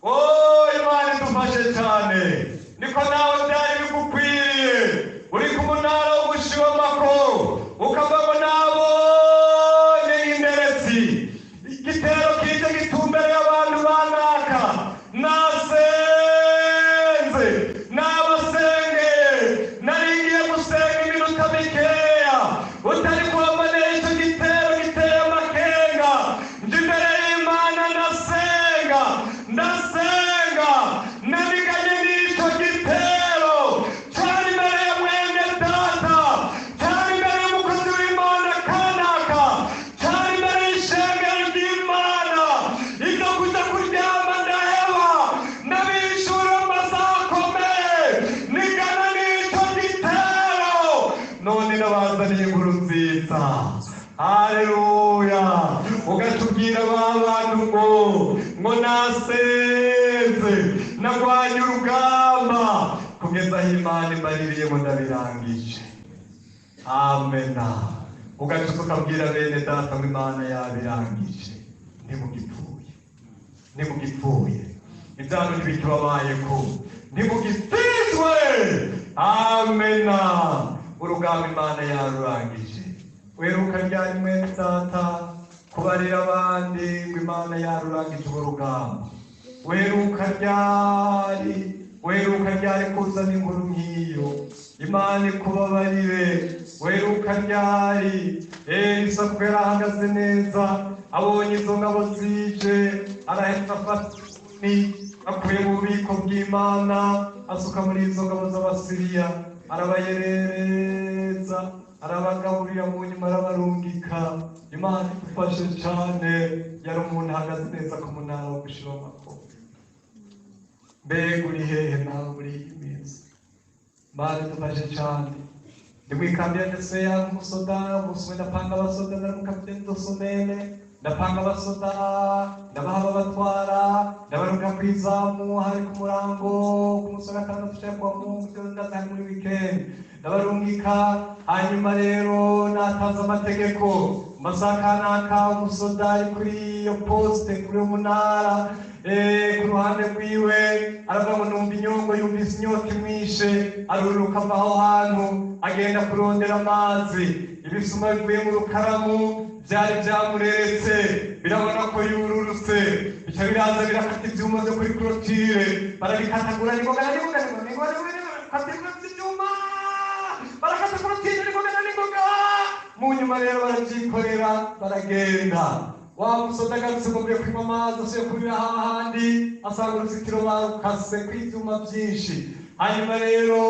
Oh, Imana idufashe cyane. Niko nawe byari bigukwiriye, uri ku munara wo gushibamako, ukavuga ngo: "Nabonye inderesi, igitero kije gitumbereye abantu banaka, nasenze, nabasengeye, nari ngiye gusenga iminota mikeya, utari kuhambonera icyo gitero giteye amakenga, nje imbere y'Imana ndasenga, ndasenga, nabiganye n'icyo gitero cyari imbere ya mwene data, cyari imbere y'umukozi w'Imana kanaka, cyari imbere y'ishengero ry'Imana. Ibyo kuja kuryama ndaheba, ndabishura amasaha akomeye, nigana n'icyo gitero, none nabazaniye inkuru nziza." Haleluya! Ugatubwira ba bantu ngo nasenze, nagwanye urugamba kugeza aho Imana imbaririye ngo ndabirangije. Amena. Ugacuza ukabwira bene data ngo Imana yabirangije, ntimugipfuye, ntimugipfuye, ibyago ntibikibabayeko, ntimugitsinzwe. Amena. Urugamba Imana yarurangije. Weruka ryari, mwene data, kubarira abandi ngo Imana yarurangije urwo rugamba? Weruka ryari? Weruka ryari kuzana inkuru nk'iyo? Imana ikubabarire. Weruka ryari? Elisa kuko yari ahagaze neza, abonye izo ngabo zije, arahita afata ni akuye mu bubiko bw'Imana, asuka muri izo ngabo z'Abasiriya, arabayerereza, arabagaburira, mu nyuma arabarungika. Imana idufashe cyane. Yari umuntu ahagaze neza ku munara wo gushiromako. Mbega uri hehe nawe muri iyi minsi? Imana idufashe cyane. Ndi mu ikambi ya Neseya nk'umusoda. Umunsi umwe ndapanga abasoda, nari mu capitaine de semaine, ndapanga abasoda, ndabaha babatwara, ndabarungika ku izamu. Hari ku murango, ku munsi wa gatandatu cyangwa kuwa Mungu, ndaza hari muri weekend, ndabarungika. Hanyuma rero natanze amategeko mu masaha kanaka, umusoda ari kuri iyo poste, kuri uwo munara, ku ruhande rwiwe, aravuga ngo numva inyongo, yumvise inyota imwishe, aruruka ava aho hantu, agenda kurondera amazi. Ibisuma bivuye mu rukaramu byari byamureretse, birabona ko yururutse, bica biraza birakata ibyuma byo kuri clôture, barabikatagura n'ingoga n'ingoga n'ingoga n'ingoga n'ingoga, kata ibyuma, barakata clôture n'ingoga n'ingoga. Mu nyuma rero barabyikorera, baragenda. Wa musoda agarutse ngo mvuye kunywa amazi, asuye kurira hahandi, asanga uruzitiro barukase kw'ibyuma byinshi. Hanyuma rero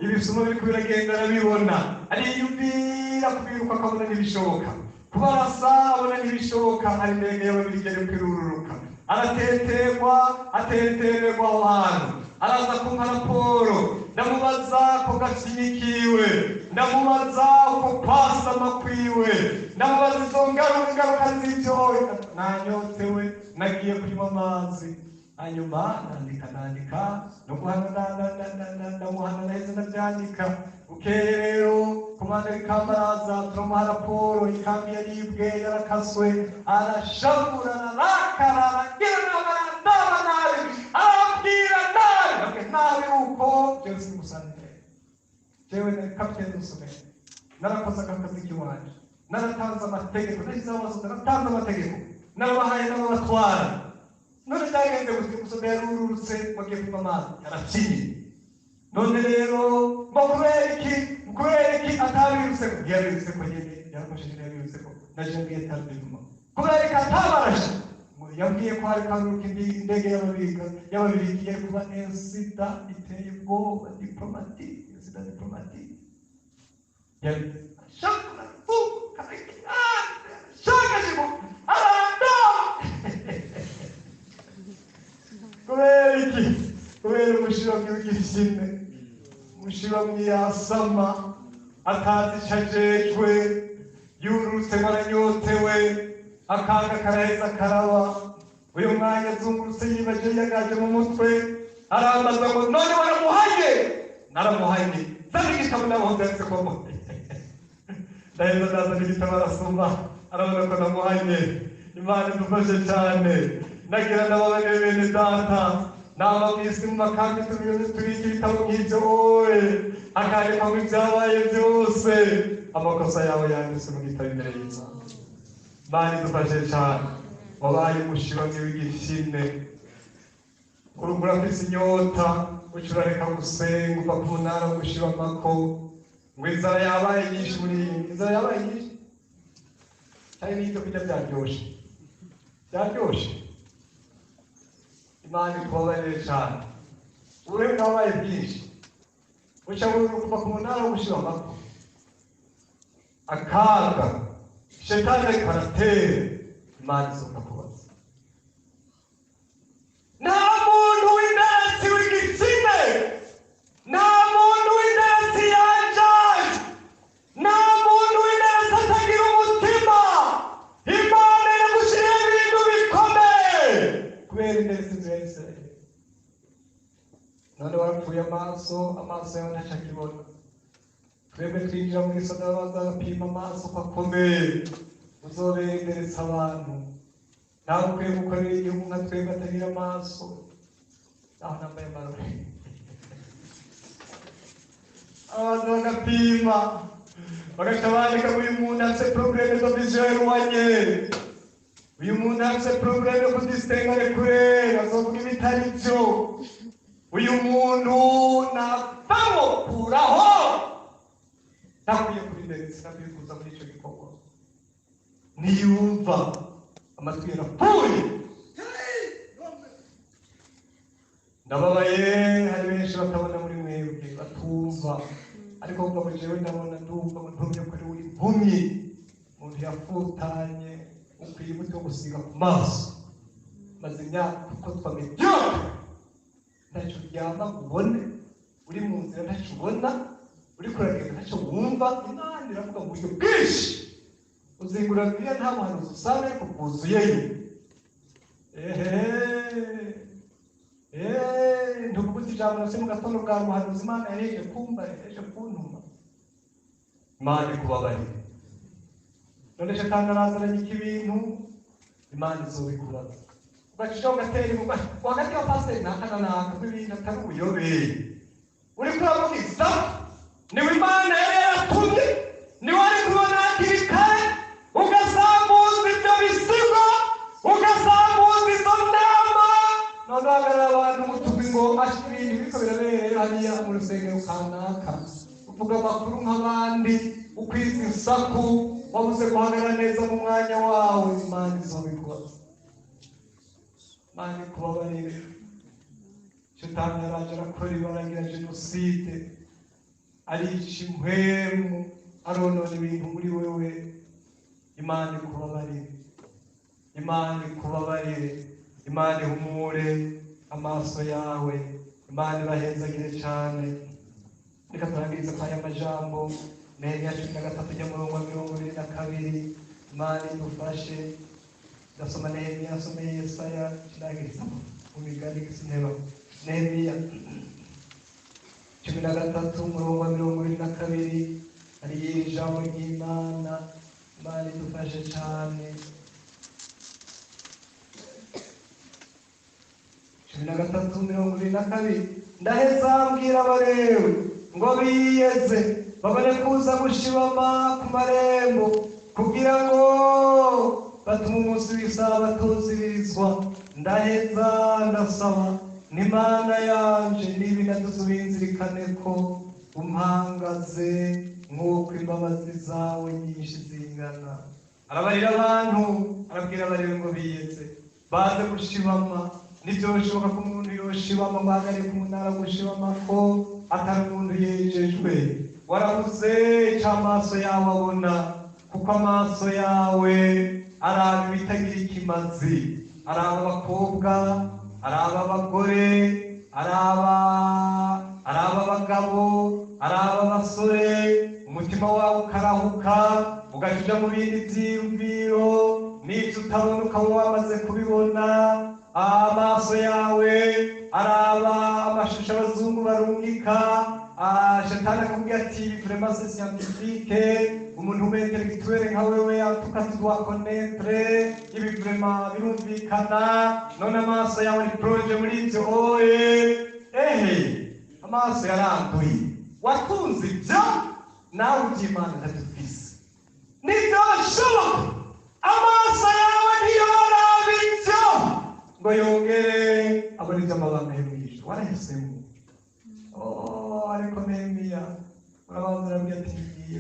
ibisuma biriko biragenda, arabibona, ariyumvira kubiruka, akabona ntibishoboka, kubarasa abona ntibishoboka. Hari indege y'Ababirigi ariko irururuka, arateterwa, atetererwa aho hantu, araza kumpa raporo. Ndamubaza ko gafyinikiwe, ndamubaza uko kwasama kwiwe, ndamubaza izo ngaruka, ingaruka z'ibyo. Nanyotewe, nagiye kunywa amazi. Hanyuma nandika no guhana, ndamuhana, naheze ndabyandika. Bukeye rero komanda w'ikambi araza, turamuha raporo. Ikambi yaribwe, yarakaswe. Arashavura, ararakara, aragira nabi, arandaba nabi, arabwira nabi. Ndabwira nabi uko jewe simusanire. Jewe na kapiteni Musomero narakoze aka kazi k'iwanje, naratanze amategeko, nashyizeho abasoda, naratanze amategeko, narabahaye n'ababatwara. None byagenze gute? Musomero yarururutse, wagiye kunywa amazi, yarakinye. None rero ngo kubera iki atabirutse? Ko ntiyabirutse, ko nyene yarakoresheje, ntiyabirutse, ko naje mbwiye tardivement. Kubera iki atabarashe? Ngo yabwiye ko hari karuka indege y'ababirigi yari kuba incident iteye ubwoba diplomatique, incident diplomatique. Yari shaka shaka shimo aranda. Kubera iki? Kubera umushiramyi w'igitsina, umushiramyi yasama, atazi icyo ajejwe, yurutse ngo aranyotewe, akaga karaheza karaba. Uyu mwanya azungurutse, yibaje, yagaje mu mutwe, arambaza ngo: "None waramuhanye?" "Naramuhanye, zana igitabo naho byanditse ko muhanye." Ndaheza ndazana igitabo, arasoma, arabona ko namuhanye. Imana idufashe cyane. Nagira ndababane bene data, nama mu isi mu makambi tubika ibitabo nk'ibyo, wowe akandikwamo ibyabaye byose. Amakosa yawe yanditse mu gitabo imbere y'Imana. Imana idufashe cyane. Wabaye umushiramyi w'igishine, urafise inyota, uca urareka gusenga, uva ku munara wo gushiramako ngo inzara yabaye nyinshi. Muri iyi inzara yabaye nyinshi cyane, n'ibyo kurya byaryoshe, byaryoshe. Imana ikubabarire cyane. Uburehe bwabaye bwinshi, uca kuva ku munara wo gushiramako. Akaga shetani ariko aratera, Imana izoka kubaza. Nta muntu w'indatsi w'igitsina, nta muntu w'indatsi yanjaye, nta muntu w'indatsi atagira umutima. Imana iragushyiriyeho ibintu bikomeye kubera ineza inzu ya Isirayeli. None warapfuye amaso, amaso yawe ntacyo akibona. Twebwe twinjira mu isomero, baza bapima amaso ko akomeye. Uzobera inderetse abantu. Ntabwo ukwiye gukorera igihugu nka twebwe atagira amaso, aho nambaye amarori. Abantu bagapima, bagaca bandika ngo uyu muntu afite problème de vision éloignée, uyu muntu afite problème yo kudistinga les couleurs, azovuga ibitari byo, uyu muntu navamo kuraho. Ntakwiye kuri ndetse ntakwiye kuza muri icyo gikorwa. Ntiyumva, amatwi yarapfuye. Ndababaye, hari benshi batabona muri mwebwe, batumva, ariko kuva ngo jewe ndabona, ndumva, ngo ntumye ko ari uri impumyi. Umuntu yafutanye, ukwiye umuti wo gusiga ku maso. Maze imyaka uko twamediocre, ntacyo uryama ngo ubone, uri mu nzira ntacyo ubona, uri kuragenda ntacyo wumva. Imana iravuga mu buryo bwinshi. Uzingura Bibiliya, nta muhanuzi usanga, ariko bwuzuyeyo. Ehehe, ntukubuze ijambo nase mu gatondo bwa muhanuzi. Imana yaheje kumva, yaheje kuntuma. Imana ikubabarire. None shetani arazananye ibintu, Imana izobikubaza. Ugacishaho ugatera imbuga hagati ya pasiteri n'aka na naka, ibintu atari ubuyobe. Uriko uravuga isaku, niwe Imana yari yaratumye, niwe ari kubona hakiri kare, ugasambuza ibyo bisigo, ugasambuza izo nama. None uhagarara abantu mutuzi ngo ashira ibintu biriko birabera hariya mu rusengero kanaka, uvuga amakuru nk'abandi, ukwiza isaku, wabuze guhagarara neza mu mwanya wawe. Imana izobikubaza. Imana ikubabarire. Shetani yaraje arakora ibaragira jenoside, arica impwemu, aronona ibintu muri wewe. Imana ikubabarire, Imana ikubabarire, Imana ihumure amaso yawe. Imana ibahezagire cyane. Reka turangirize kwa aya majambo, Nehemiya 13 ujya murongo wa 22. Imana idufashe. Ndasoma Nehemiya, asomeye Yesaya, ndangiriza. Mu migani gisinteba, Nehemiya 13 umurongo wa 22, hariyo ijambo ry'Imana. Imana idufashe cane. 13:22: Ndaheza mbwira Abalewi ngo biyeze, babone kuza gushibama ku marembo, kugira ngo batume umunsi w'isabato uzirizwa. Ndaheza ndasaba n'Imana yanje, niba inadusubinzirikane ko umpangaze nk'uko imbabazi zawe nyinshi zingana. Arabarira abantu, arabwira Abalewi ngo biyeze baze gushibama. Ntibyoshoboka ko umuntu yoshibama ngo ahagarike umunara gushibama ko atari umuntu yejejwe. Warabuze ico amaso yawe abona, kuko amaso yawe araba ibitagira ikimazi, araba abakobwa, araba abagore, araba abagabo, araba abasore. Umutima wawe ukarahuka, ugaca uja mu bindi vyiyumviro, n'ivyo utabona ukaba wamaze kubibona. Amaso yawe araba amashusho abazungu barungika. Shetani akakubwira ati: "Vraiment, c'est scientifique, umuntu w'intellectuel nka wewe, en tout cas tu dois connaître ibi, vraiment birumvikana." None amaso yawe ari plongé muri ivyo. Oye, ehe, amaso yaranduye, watunze ibyo nawe iby'Imana ntadufise. Ntibyashoboka, amaso yawe ntiyoraba ibyo ngo yongere abone iby'amabanga yo mw'ijuru. Warahisemo. Oh, ariko Nehemiya urabanza urabwira ati: "Ngiye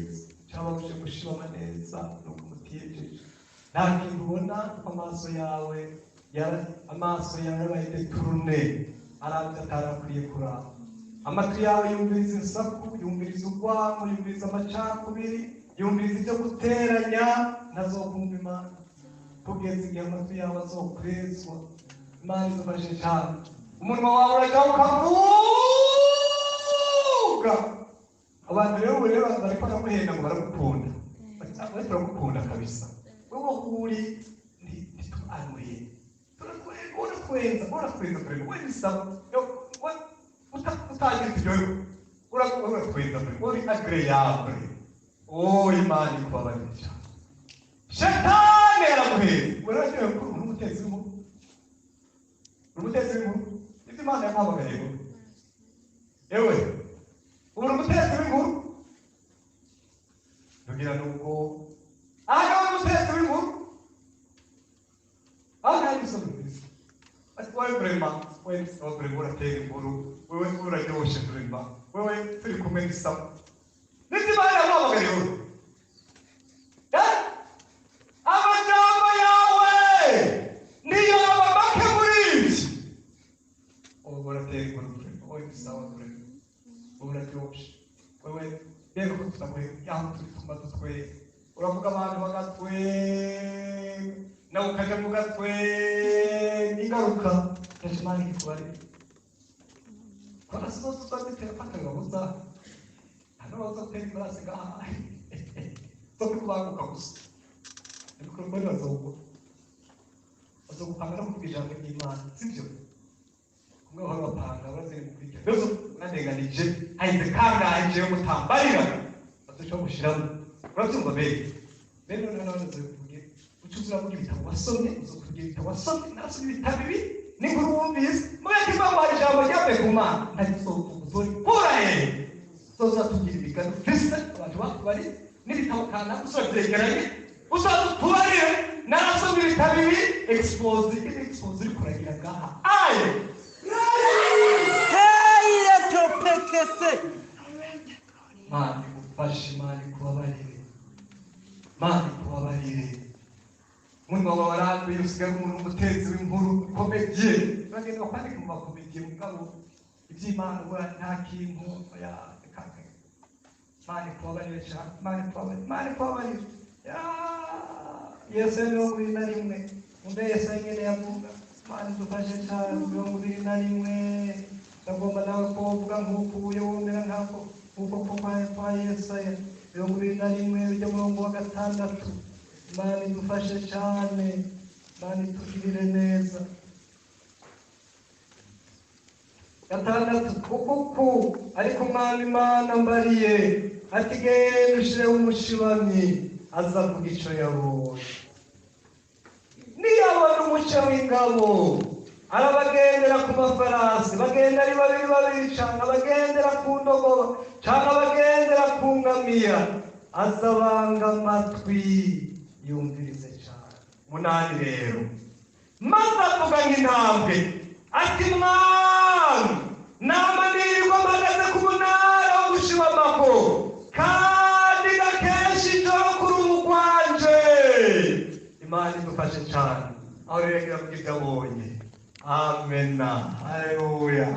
cyababuje gushibama neza nuko mutiyejeje." Nta kintu ubona, kuko amaso yawe yabaye détourné, arabyo atarakwiye kuraba. Amatwi yawe yumviriza insaku, yumviriza urwango, yumviriza amacakubiri, yumviriza ibyo guteranya. Ntazokumva Imana kugeza igihe amatwi yawe azokwezwa. Imana izufashe cyane. Umunwa wawe urajya ukavuga. Abantu rero ubu rero bariko baraguhenda ngo baragukunda. Bati: "Turagukunda kabisa, wewe aho uri ntituanuye, uratwenza, uratwenza kureba we bisaba utagira ibyo, uratwenza kureba uri agréable." Oh, Imana ikubabarire cyane. Shetani yaraguheza. Uraryohewe ko uri umutetsi w'inkuru, uri umutetsi w'inkuru. Ibyo Imana yaguhamagariye ngo ewe uri umutetsi w'inkuru, tugira nuko aha nawe umutetsi w'inkuru, aha nta gisoma bwiza. Ati: "Wowe vraiment, wewe wowe vraiment uratera inkuru, wewe uraryoshe vraiment, wewe turi kumwe ni sawa." Nibyo Imana yaguhamagariye wowe. Eh? Amajambo yawe niyo aba make muri ibyo. Wowe uratera inkuru vraiment, wowe ni sawa vraiment, wowe uraryoshe, wewe rero ko tutaguhe yaho turi tuma dutwega. Uravuga abantu bagatwenga, nawe ukajya mu gatwenga. Ingaruka yaje Imana ikikubarira kora sizo tuzazitera paka bibabuza. Hano baza gutera imbarasi ngaha zo kubanguka gusa, mikorofone bazogura, bazogupanga no kuvuga ijambo ry'Imana, sibyo? Kumwe bahora bapanga baziri gukurikira mbese unandenganije hahise kangahe jewe mutambarira bazoca bagushiramo. Urabyumva mbere mbere? Noneho nawe uzokuvuge uca uza ibitabo wasomye, uzokuvuga ibitabo wasomye. Narasomye ibitabo ibi n'inkuru wumvise mubeke imana, ijambo ryavuye ku Mana ntarizovuga, uzorikura he? Uzoza tugira imigani ufise abantu bakubari n'ibitabo kanaka uzovyegeranye, uzotubarire: "Narasomye ibitabo ibi." Exposé, exposé uri kuragira ngaha aye. Hey, topekese. Mana igufashe, Imana ikubabarire, Mana ikubabarire. Umunwa wawe waranduye, usigaye umuntu w'umutetsi w'inkuru, comédien. Uragenda bakwandika mu ba comédiens, mugabo iby'Imana ubura nta kintu. Oya, reka Imana ikubabarire cyane, Imana ikubabarire, Imana ikubabarire. Ya Yesu 21, umbe Yesu nyine yavuga. Imana idufashe cyane. 21, ndagomba nawe ko uvuga nk'uko uyo wumera nk'ako nk'uko ko kwa Yesaya 21 ujya murongo wa 6. Imana idufashe cyane, Imana itugirire neza. Gatandatu, kuko ariko Umwami Imana mbariye ati: "Genda ushireho umushibamyi aza avuga ico yabonye. Niyabona umuce w'ingabo arabagendera ku mafarasi, bagenda ari babiri babiri, canke abagendera ku ndogoba, canke abagendera ku ngamiya, aza abanga amatwi yumvirize cane." Munani rero, maze avuga nk'intambwe ati: "Mwami, nama nirirwa mpagaze ku munara wo gushibamako, kandi gakesha ijoro kuri ubu rwanje." Imana idufashe cyane. Aho rero iravuga ibyo abonye. Amena, haleluya.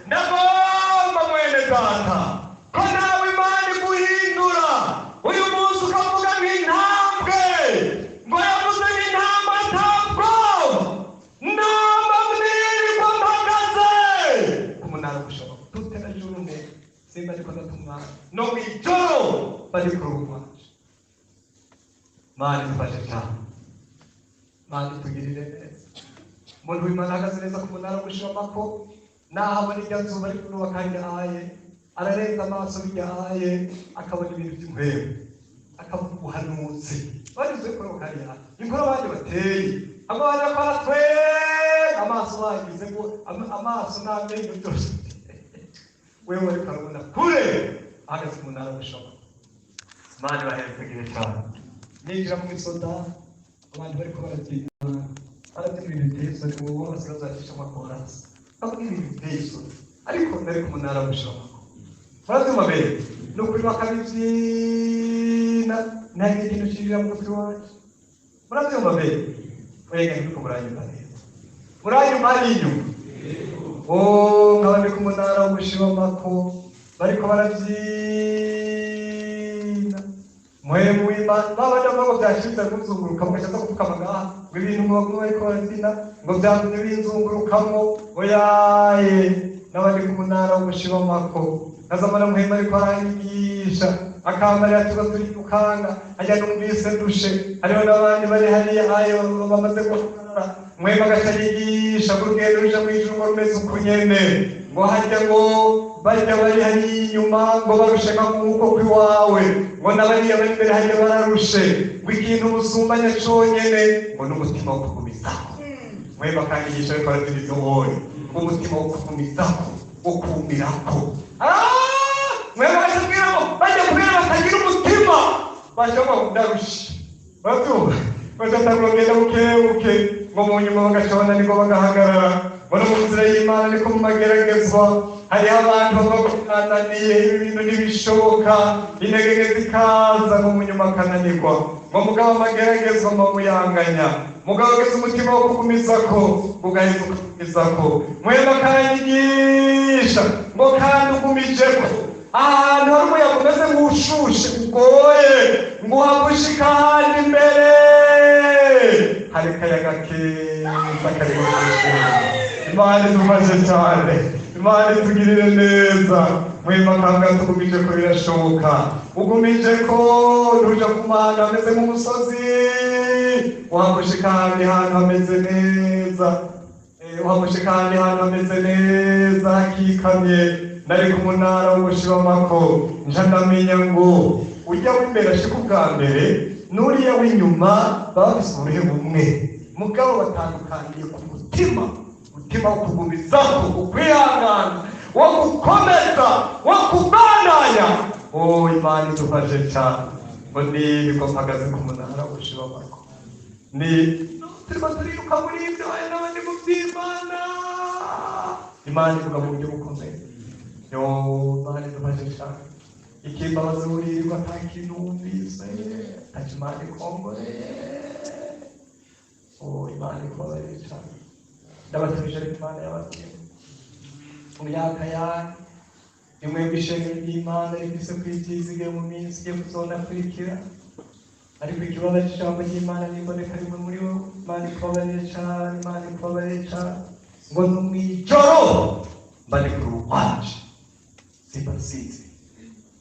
Ndagomba, mwene data, ko nawe Imana iguhindura uyu munsi ukavuga nk'intambwe, ngo yavuze nk'intambwe atabwo namba mwirirwa mpagaze ku munara gushobora toute la journée, simba ariko ndatumwa no mw'ijoro bari ku rugo rwanje. Imana idufashe cyane, Imana itugirire neza. Umuntu w'Imana ahagaze neza ku munara w'ushamako, naho abona irya zuba ariko nubaka aye, ararenza amaso bijya aye, akabona ibintu by'impwemu, akavuga ubuhanuzi. Bageze kuri hariya inkuru abandi bateye, abana baratwenga, amaso bagize ngo amaso n'amenyo byose, wewe ariko arabona kure, ahagaze ku munara w'ishamako. Imana ibaheze igihe cyane. Ninjira mu isoda, abantu bariko barabyina, barabyina ibintu biteye isoni. Ubu basigaye bacisha amakorasi, bavuga ibintu biteye isoni, ariko nari ku munara w'ishamako. Barabyumva mbere ni ukuri, bakabibyina, nta ikintu kirira mu mutwe wacu. Murabyumva mbere? Mwega ntiriko muranyumva neza? Muranyumva hari inyuma? Oh, nkaba ndi ku munara w'ubushibamako, bariko barabyina. Mwemu w'Imana, babandi bavuga ngo byashize kuzunguruka, mugaca gupfukama ngaha, ngo ibintu ngo baguma bariko barabyina, ngo byagumye binzungurukamo. Oyaye, n'abandi ku munara w'ubushibamako, nkazamana Muhema ariko aranyigisha, akambarira tuba turirukanga hajya, numvise ndushe, hariho n'abandi bari hariya ayo bamaze guhagarara. Muhema agaca yigisha ngo urugendo ruja mw'ijuru ngo rumeze uku nyene, ngo hajya ngo bajya bari hariya inyuma ngo barushe nka nk'uko kw'iwawe, ngo n'abariya bari imbere hariya bararushe, ngo ikintu musumbanya conyene ngo n'umutima wo kugumizaho. Muhema akanyigisha ariko aragira ibyo wowe, ngo umutima wo kugumizaho, wo kumirako. Mwema akatubwira ngo bajya kubwira batagira umutima baje ngo ndarushe, barabyumva, bagatangura kugenda buke buke, ngo mu nyuma bagaca bananirwa bagahagarara. Ngo no mu nzira y'Imana niko mu mageragezwa hariho abantu bavuga ngo mwananiye, ibi bintu ntibishoboka, intege nke zikaza, ngo mu nyuma akananirwa. Ngo mugabo amageragezwa muyanganya, mugabo ageze umutima wo kugumizako, ugahita ukugumizako. Mwema akanyigisha ngo kandi ugumijeko ahantu hari umuyaga umeze nk'ushushe ugoye, ngo uhagushika ahandi imbere hari akayaga keza karimo gushima. Imana idufashe cyane, Imana itugirire neza. Mwema akanga tugumije ko birashoboka, ugumije ko ntuja ku mana hameze nk'umusozi, uhagushika ahandi hantu hameze neza. Uhagushika ahandi hantu hameze neza hakikamye. Nari ku munara w'ubushibamako, nja ndamenya ngo ujya w'imbere ashika ubwa mbere n'uriya w'inyuma baba bafise uburuhe bumwe, mugabo batandukaniye ku mutima, umutima wo kugumizaho, ukwihangana, wo gukomeza, wo kubandanya. Oh, Imana idufashe cyane. Ngo nirirwa mpagaze ku munara w'ubushibamako, ni turimo turiruka muri ibyo, aya n'abandi mu by'Imana. Imana ivuga mu buryo bukomeye. Yo, Imana idufashe cyane. Ikimbabazi uririrwa ata kintu wumvise, ntacyo Imana ikongoreye. Oh, Imana ikubabarire cyane. Ndabatumije, ariko Imana yababwiye mu myaka yanyu nimwebwe ishengero ry'Imana rifise kw'ivyizigiro mu minsi igiye kuzonakurikira. Ariko ikibazo cy'ijambo ry'Imana niboneka rimwe muri wowe. Imana ikubabarire cyane, Imana ikubabarire cyane. Ngo no mw'ijoro mba ndi ku ruhande, simba nsinzi.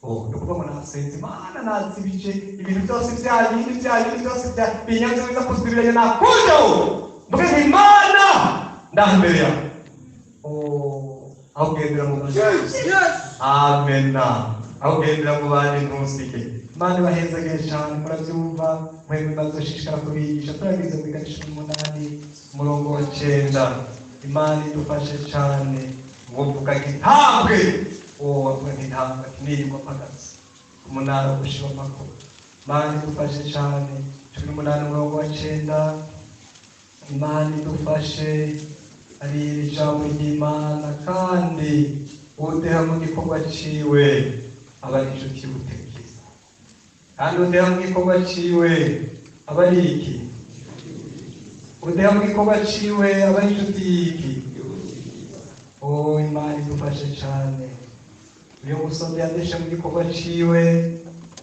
Oh, ni ukuvuga ngo nasenze Imana, nazibije ibintu byose bya bindi, bya bindi byose bya binyanze biza kuzibiranya, nakujeho mvuge nti: "Imana, ndaha imbere yawe." Oh, Aho ugendera mu bandi, amena. Aho ugendera mu bandi, ntusige. Imana ibahezagire cyane. Murabyumva mwebwe, bazoshishikara kubigisha. Turageze muri 18 umurongo wa 9. Imana idufashe cyane. Ngo mvuga nk'intambwe, uwo wavuga nk'intambwe ati nirirwa mpagaze ku munara wo gushira amakuru. Imana idufashe cyane. 18 umurongo wa 9. Imana idufashe. Ari ijambo ry'Imana: kandi udeha mu gikorwa ciwe aba ari inshuti y'ubutekiza. Kandi udeha mu gikorwa ciwe aba ari iki? Udeha mu gikorwa ciwe aba ari inshuti y'iki? Oh, Imana idufashe cyane. Uyu musozi yadeshe mu gikorwa ciwe,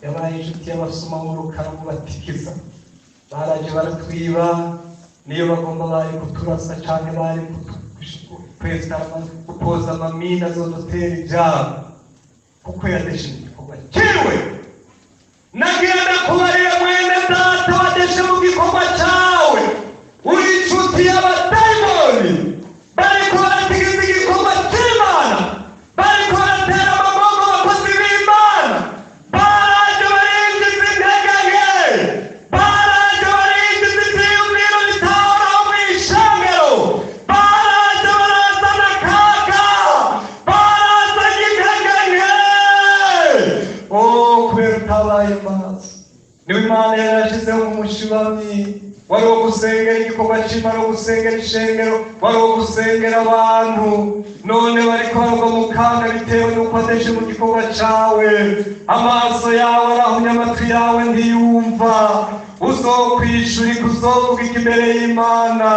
yabaye inshuti y'abasuma mu batikiza. Baraje baratwiba, niyo bagomba bari kuturasa cyane, bari kwesa, gupoza amamina azodutera ibyago, kuko yadeshe mu gikorwa ciwe. Nagira ndakubarira, mwene data wadeshe mu gikorwa cyawe, uri inshuti y'abadayimoni bariko baratigeza igikorwa cy'Imana, bariko baratera amagongo abakozi b'Imana. Baraje barinjiza intege nke, baraje barinjiza ivyiyumviro bitahoraho mw'ishengero, baraje barazana akaga, barazanye intege nke. Oh, kubera utabaye maso. Niwe Imana yarashizeho umushibamyi wari uwo gusengera igikorwa cy'Imana, wo gusengera ishengero, wari uwo gusengera abantu. None bariko baragwa mu kaga bitewe n'uko adeshe mu gikorwa cawe. Amaso yawe arahumye, amatwi yawe ntiyumva. Uzokwishurika, uzovuga iki imbere y'Imana?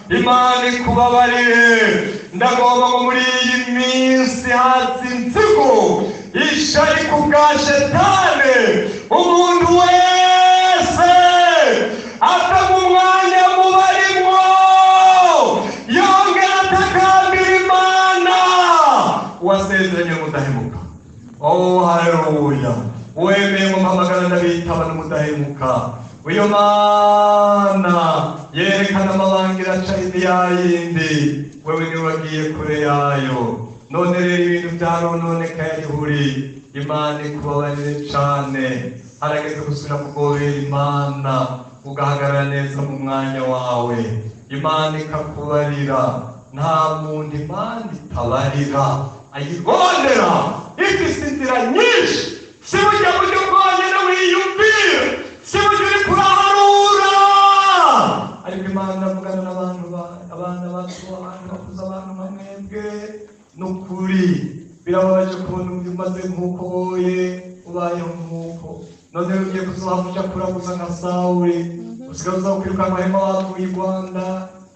Imana ikubabarire. Ndagomba ngo muri iyi minsi haza inzigo, ishari ku bwa shetani. Umuntu wese ava mu mwanya mubarimwo, yongera atakambira Imana. Wasezeranye mudahemuka. Oh, haleluya! Wemeye ngo mpamagara ndabitaba n'umudahemuka. Iyo Mana yerekana amabanga, iraca indi yayindi. Wewe niwe wagiye kure yayo. None rero ibintu byarononekaye ihuri. Imana ikubabarire cane. Harageze gusubira kugobera Imana, ugahagarara neza mu mwanya wawe. Imana ikakubarira. Nta muntu Imana itabarira ayirondera. Ifise inzira nyinshi, si burya buryo bwonyene wiyumvira, si buryo uriko uraharura. Ariko Imana iravugana n'abantu, abana bato, abantu bakuze, abantu nka mwebwe. N'ukuri birababaje kubona undi umaze nk'uko woye ubayeho nk'uko. None ugiye kuzohava uja kuraguza nka Sawuli, usigaye uza kwiruka amahema wavuye i Rwanda.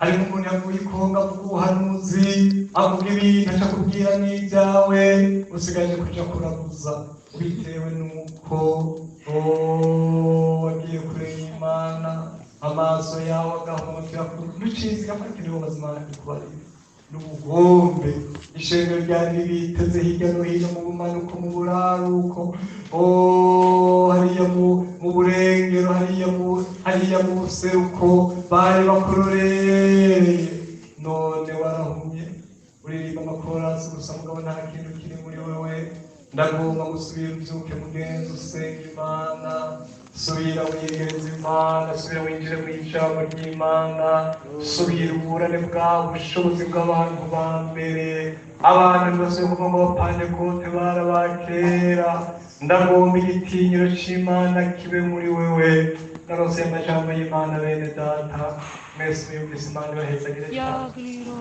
Harimo umuntu yavuye i Kongo, avuga ubuhanuzi, avuga ibintu, aca kubwira n'ibyawe. Usigaje kuja kuraguza bitewe n'uko, oh, wagiye kure y'Imana, amaso yawe agahumukira n'ucizi gafatiriwe bazima kukubarira n'ubugombe. Ishengero ryari biteze hirya no hino, mu bumanuko, mu buraruko, oh, hariya mu burengero, hariya mu buseruko, bari bakurorereye. None warahumye, uririmba amakorasi gusa, mugabo nta kintu kiri muri wewe. Ndagomba gusubira ubyuke, mugenzi, usenga Imana. Subira wiyegereza Imana, subira winjire mu ijambo ry'Imana, subira uburane bwa bushobozi bw'abantu ba mbere. Abantu ntibasubiye kuvuga ngo abapantekote barabakera. Ndagomba igitinyiro c'Imana kibe muri wewe. Narose amajambo y'Imana, bene data. Mwese muyumvise, Imana ibahezagire cyane.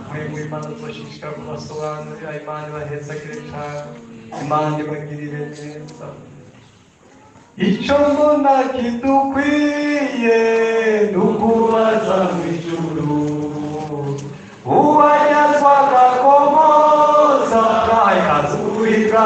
Mwebwe Imana tubashishikara kubasobanurira. Imana ibahezagire cyane, Imana ibagirire neza. Icyo mbona kidukwiye nukubaza mu ijuru uwanyazwa agakomoza kazuhiga.